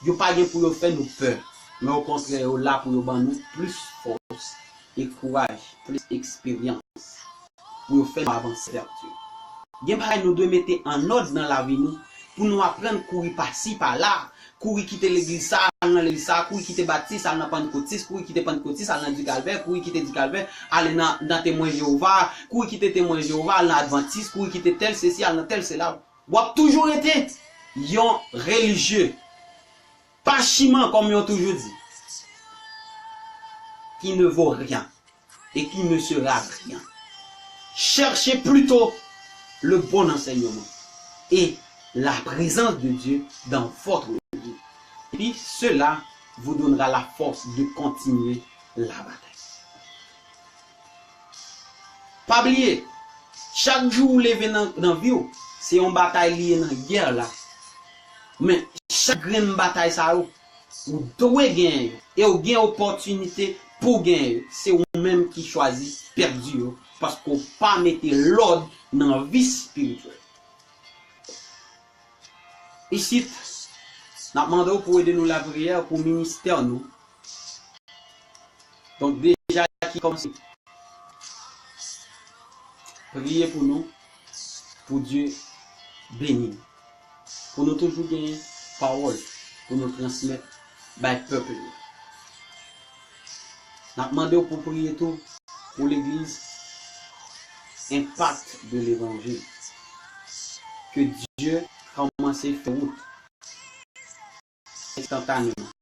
yo pa gen pou yo fè nou pè, men okontrè, yo la pou yo ban nou plis fòs e kouraj, plis eksperyans, pou yo fè nou avanse vè Dye. Gen bagay nou dwe mete an òd nan lavi nou, pou nou aprann kouri pasi pala, kouri kite legliz sa, al nan legliz sa, kouri kite batis, al nan pannkotis, kouri kite pannkotis, al nan dikalvè, kouri kite dikalvè, ale nan, nan temwen Jewova, kouri kite temwen Jewova, al nan advantis, kouri kite tèl sesi, al nan tèl sela. W ap toujou rete yon relijye pachiman, kòm yo toujou di, qui ne vaut rien et qui ne sera rien. Cherchez plutôt le bon enseignement et la présence de Dieu dans votre vie. Et puis cela vous donnera la force de continuer la bataille. Pa bliye, chak jou ou leve nan, nan vi w, se yon batay li ye nan gè la. Men, chak grenn batay sa yo, ou dwe genyen yo. E ou gen opòtinite pou w genyen yo. Se ou menm ki chwazi pèdi yo, paske w pa mete lòd nan vi espirityèl. Isit, n ap mande w pou w ede nou lapriyè pou ministè nou. Donk, deja ki kòmanse. Priye pou nou, pou Dye beni nou. Pou nou toujou genyen pawòl pou nou transmèt bay pèp li. N ap mande w pou priye tou pou legliz Impact de l'Évangile. Ke Dye kòmanse fè wout enstantaneman.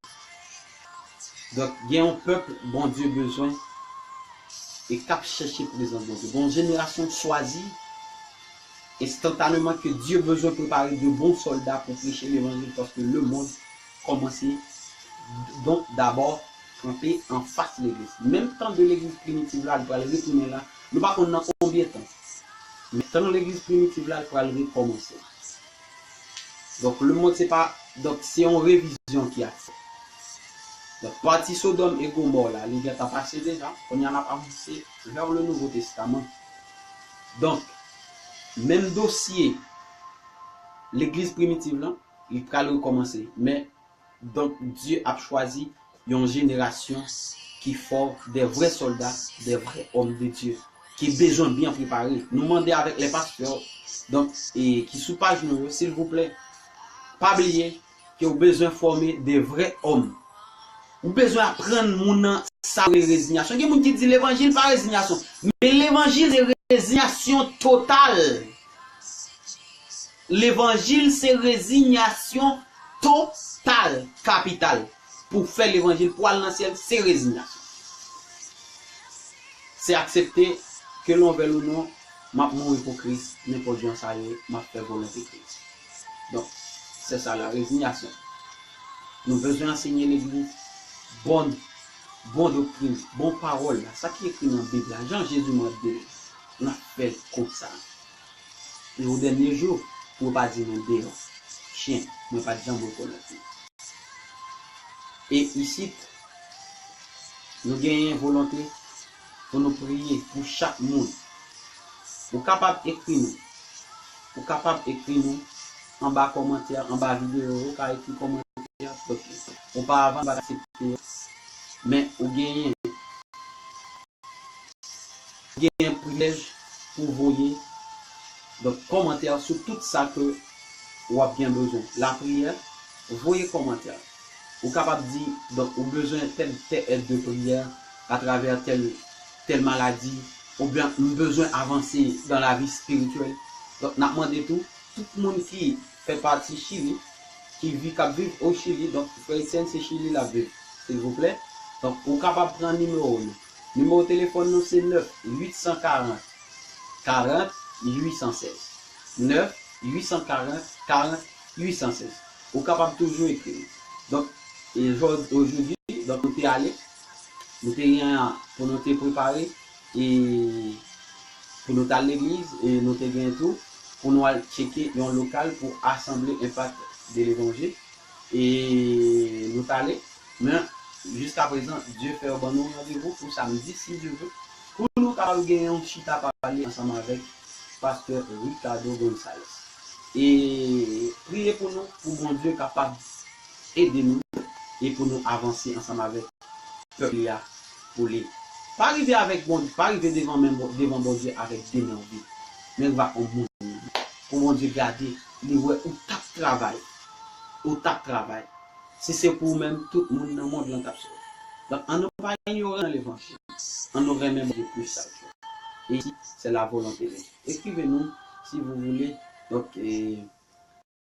Donk, gen yon pèp Bondye bezwen e k ap chèche prezans Bondye. Gen yon jenerasyon chwazi enstantaneman ke Dye bezwen prepare de bon sòlda pou preche levanjil paske lemonn kòmanse, donk, dabò kanpe anfas legliz. Menm tan de legliz primitiv la, li pral retounen la. Nou pa konn nan konbyen tan. Men tan legliz primitiv la, li pral rekòmanse. Donk, lemonn se pa, donk, se yon revizyon ki ap fèt. Donk, pati Sodòm e Gomò la, li gentan pase deja. Kounye a n ap avanse vers le Nouveau Testament. Donk, menm dosye legliz primitiv lan, li pral rekòmanse. Men, donk, Dye ap chwazi yon jenerasyon ki fò, de vrè sòlda, de vrè òm de Dye, ki bezwen byen prepare. Nou mande avèk lè pastè, donk, e ki sou paj nou yo, silvouplè, pa bliye ke w bezwen fòme de vrè òm. Ou bezwen aprann moun nan sa yo rele rezinyasyon. Gen moun ki di levanjil pa rezinyasyon. Men levanjil se rezinyasyon total. Levanjil se rezinyasyon total, kapital. Pou fè levanjil, pou al nan syèl, se rezinyasyon. Se aksepte ke l anvè l ou non, m ap mouri pou Kris, nenpòt jan sa ye, m ap fè volonte Kris. Donk, se sa la, rezinyasyon. Nou bezwen ansenye legliz bon, bon doktrin, bon pawòl la, sa ki ekri nan Bib la, jan Jezi mande l, n ap fè l konsa. E o dènye jou, pou yo pa di nou deyò. Chen, mwen pa t janm rekonèt nou. E isit, nou genyen volonte pou nou priye pou chak moun. Ou kapab ekri nou. Ou kapab ekri nou anba kòmantè, anba videyo, ou ka ekri kòmantè. Donk, oparavan, nou pa t aksepte yo. Men ou genyen genyen privilèj pou voye, donk, kòmantè sou tout sa ke w ap gen bezwen. Lapriyè, voye kòmantè. Ou kapab di, donk, ou bezwen tèl, tèl èd de priyè atravè tèl, tèl maladi, oubyen m bezwen avanse dans la vie spirituelle. Donk, n ap mande tou, tout moun ki fè pati Chili, ki vi, k ap viv o Chili, donk, frè Etienne, se Chili l ap viv, silvouplè. Donk, ou kapab pran nimewo nou. Nimewo telefòn nou se nèf uit san karant, karant, uit san sèz. Nèf uit san karant, karant, uit san sèz. Ou kapab toujou ekri nou. Donk, e jò-, ojodi, donk, nou te ale, nou te gen pou nou te prepare, e pou nou t al legliz, e nou te gen tou pou nou al tcheke yon lokal pou asanble Impact de l'Évangile. E nou t ale, men jiskaprezan, Dye fè yo ban nou randevou pou samdi, si Dye ve, pou nou kapab gen yon chita pale ansanm avèk pastè Ricardo Gonzalez. E priye pou nou, pou Bondye kapab ede nou e pou nou avanse ansanm avèk pèp li a pou li. Pa rive avèk Bondye, pa rive devan men, devan Bondye avèk de men w vid, men rive ak yon moun pou Bondye gade, li wè ou t ap travay, ou t ap travay. Si se pou ou menm, tout moun nan mond lan t ap sove. Donk, ann nou pa inyoran nan levanjil. Ann nou renmen Bondye plis chak jou. E ici, c'est la volonté de Dieu. Écrivez-nous si vous voulez. Donc, eh,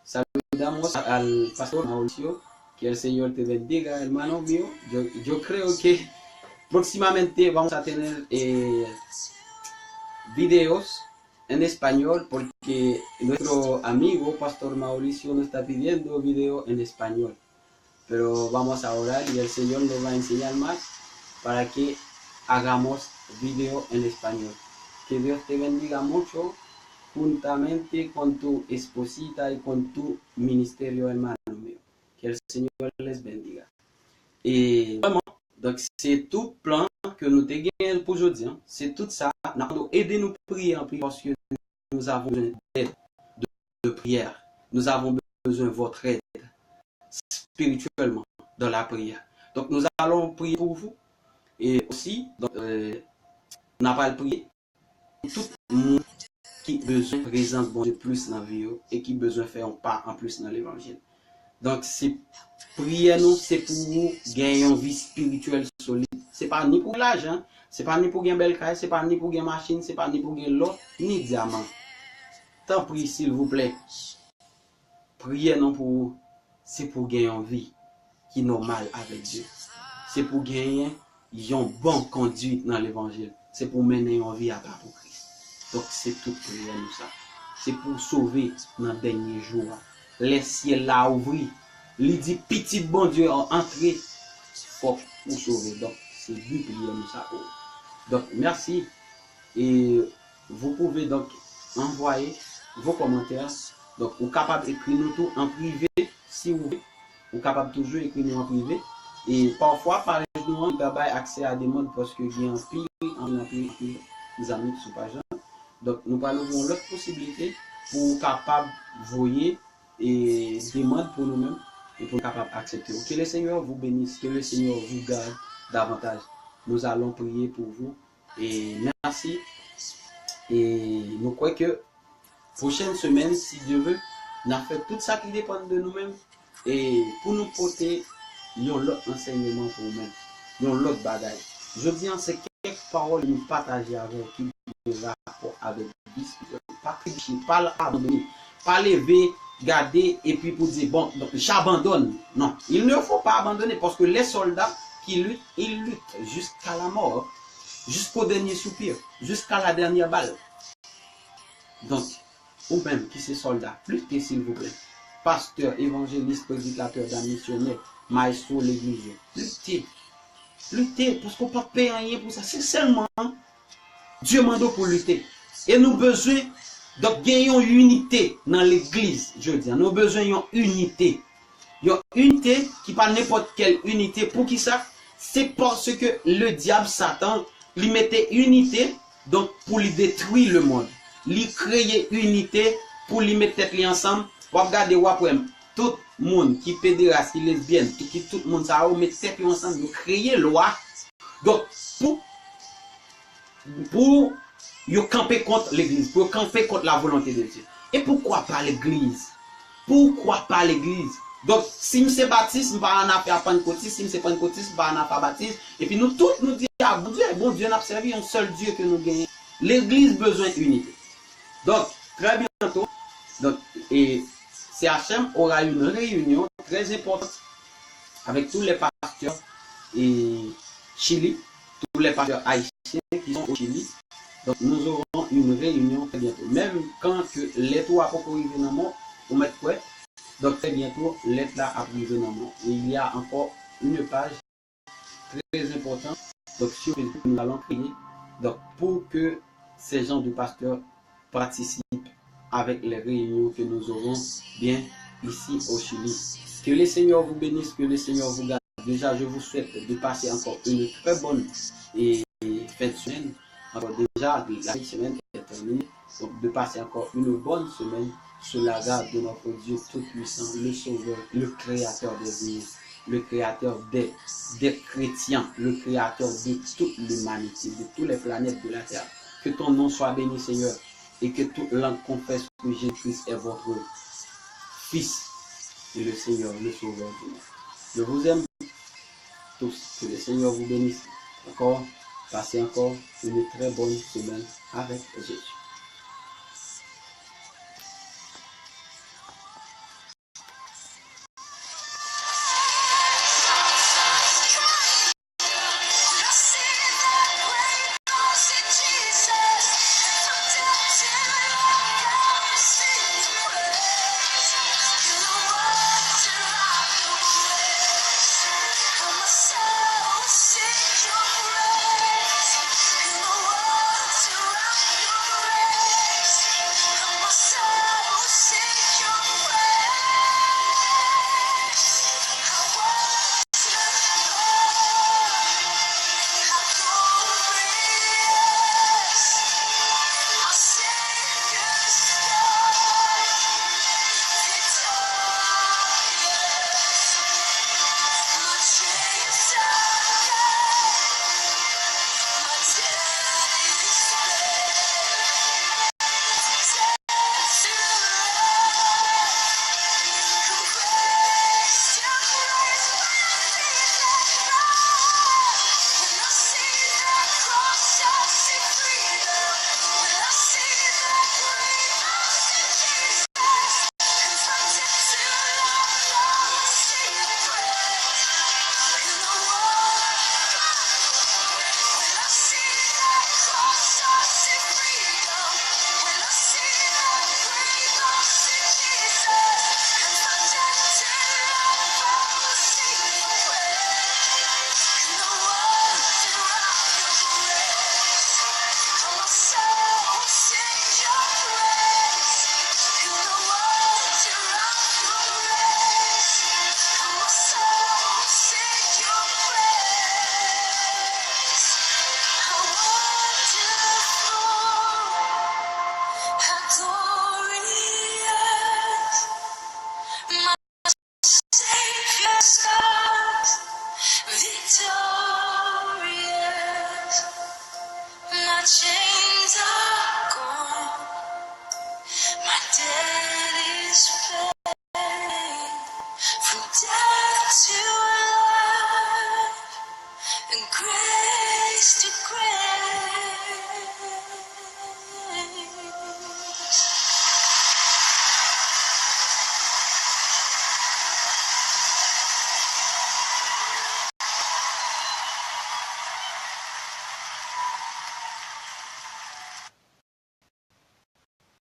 saludamos al pastor Mauricio, que el Señor te bendiga, hermano mío. Yo, yo creo que próximamente vamos a tener eh, videos en español, porque nuestro amigo Pastor Mauricio nos está pidiendo video en español. Pero vamos a orar y el Señor nos va a enseñar más para que hagamos video en español. Que Dios te bendiga mucho, juntamente con tu esposita y con tu ministerio, hermano mío. Que el Señor les bendiga. E vrèman, donk, se tout plan ke nou te genyen pou jodi a. Se tout sa, n ap mande w ede nou priye anpil, paske nous avons besoin d'aide, de, de prière. Nous avons besoin de votre aide spirituellement dans la prière. Donc, nous allons prier pour vous. Et aussi, donc, euh, n ap al priye pou tout moun ki bezwen prezans Bondye plis nan vi yo e ki bezwen fè yon pa anplis nan levanjil. Donk, se priyè nou, se pou ou gen yon vi espirityèl solid. Se pa ni pou gen lajan, se pa ni pou gen bèl kay, se pa ni pou gen machin, se pa ni pou gen lò, ni dyaman. Tanpri, silvouplè, priyè nou pou ou, se pou gen yon vi ki nòmal avèk Dye. Se pou genyen yon bon konduit nan levanjil. Se pou mennen yon vi apa pou Kris. Donk, se tout priyè nou sa. Se pou w sove nan dènye jou a. Lè syèl la ouvri, li di pitit Bondye an antre, fòk ou sove. Donk, se bi priyè nou sa pou ou. Donk, mèsi. E vous pouvez donc envoyer vos commentaires. Donk, ou kapab ekri nou tou an prive, si ou vle. Ou kapab toujou ekri nou an prive. E pafwa, paj nou an, li pa bay aksè a demann paske gen anpil, anpil, anpil, anpil zanmi sou paj la. Donk, nou pral ouvri yon lòt posiblite pou ou kapab voye e demann pou nou menm e pou nou kapab aksepte. Que le Seigneur vous bénisse, que le Seigneur vous garde davantage. Nous allons prier pour vous. E mèsi. E nou kwè ke pwochèn semèn, si Dye vle, n a fè tout sa ki depann de nou menm e pou nou pote yon lòt ansèyman pou ou menm, yon lòt bagay. Jodi a, se kèk pawòl nou pataje avè w ki gen rapò avèk vi espirityèl. Pa tribiche, pa abandone, pa leve, gade, epi pou di, bon, donk, j'abandonne. Non, il ne faut pas abandonner, paske les soldats qui luttent, ils luttent jusqu'à la mort, jusqu'au dernier soupir, jusqu'à la dernière balle. Donk, ou menm ki se sòlda, lite, silvouplè. Pastè, evanjelis, predikatè, dam misyonè, mayestwo legliz yo, lite. Lite, paske w p ap peye anyen pou sa. Se sèlman Dye mande w pou lite. E nou bezwen, donk, gen yon inite nan legliz jodi a. Nou bezwen yon inite. Yon inite ki pa nenpòt kèl inite. Poukisa? Se paske le dyab Satan, li mete inite, donk, pou li detwi lemonn. Li kreye inite pou li met tèt li ansanm. W ap gade, w ap wè tout moun ki pederas, ki lesbyèn, tout, ki tout moun sa yo met tèt yo ansanm, yo kreye lwa. Donk, pou, pou yo kanpe kont legliz, pou yo kanpe kont la volonte de Dye. E poukwa pa legliz? Poukwa pa legliz? Donk, si m se batis, m pa annafè a pannkotis, si m se pannkotis, m pa annafè a batis. Epi nou tout, nou di, a, Bondye, Bondye n ap sèvi, yon sèl Dye ke nou genyen. Legliz bezwen inite. Donk, trè byento, donk, e, C H M aura une réunion très importante avec tous les pasteurs et Chili, tous les pasteurs haïtiens qui sont au Chili. Donc, nous aurons une réunion très bientôt. Menm kan ke lèt ou a poko rive nan men w, ou mèt kwè. Donk, trè byento, lèt la ap rive nan men w. Et il y a encore une page très importante, donc, sur Facebook, nous allons créer, donc, pour que ces gens de pasteurs participent avec les réunions que nous aurons bien ici au Chili. Que le Seigneur vous bénisse, que le Seigneur vous garde. Déjà, je vous souhaite de passer encore une très bonne et fin de semaine. Alors déjà, la semaine est terminée. Donc, de passer encore une bonne semaine sous la garde de notre Dieu Tout-Puissant, le Sauveur, le Créateur des humains, le Créateur des, des chrétiens, le Créateur de toute l'humanité, de toutes les planètes de la terre. Que ton nom soit béni, Seigneur, et que toute langue confesse que Jésus-Christ est votre Fils et le Seigneur, le Sauveur du monde. Je vous aime tous. Que le Seigneur vous bénisse encore. Passez encore une très bonne semaine avec Jésus.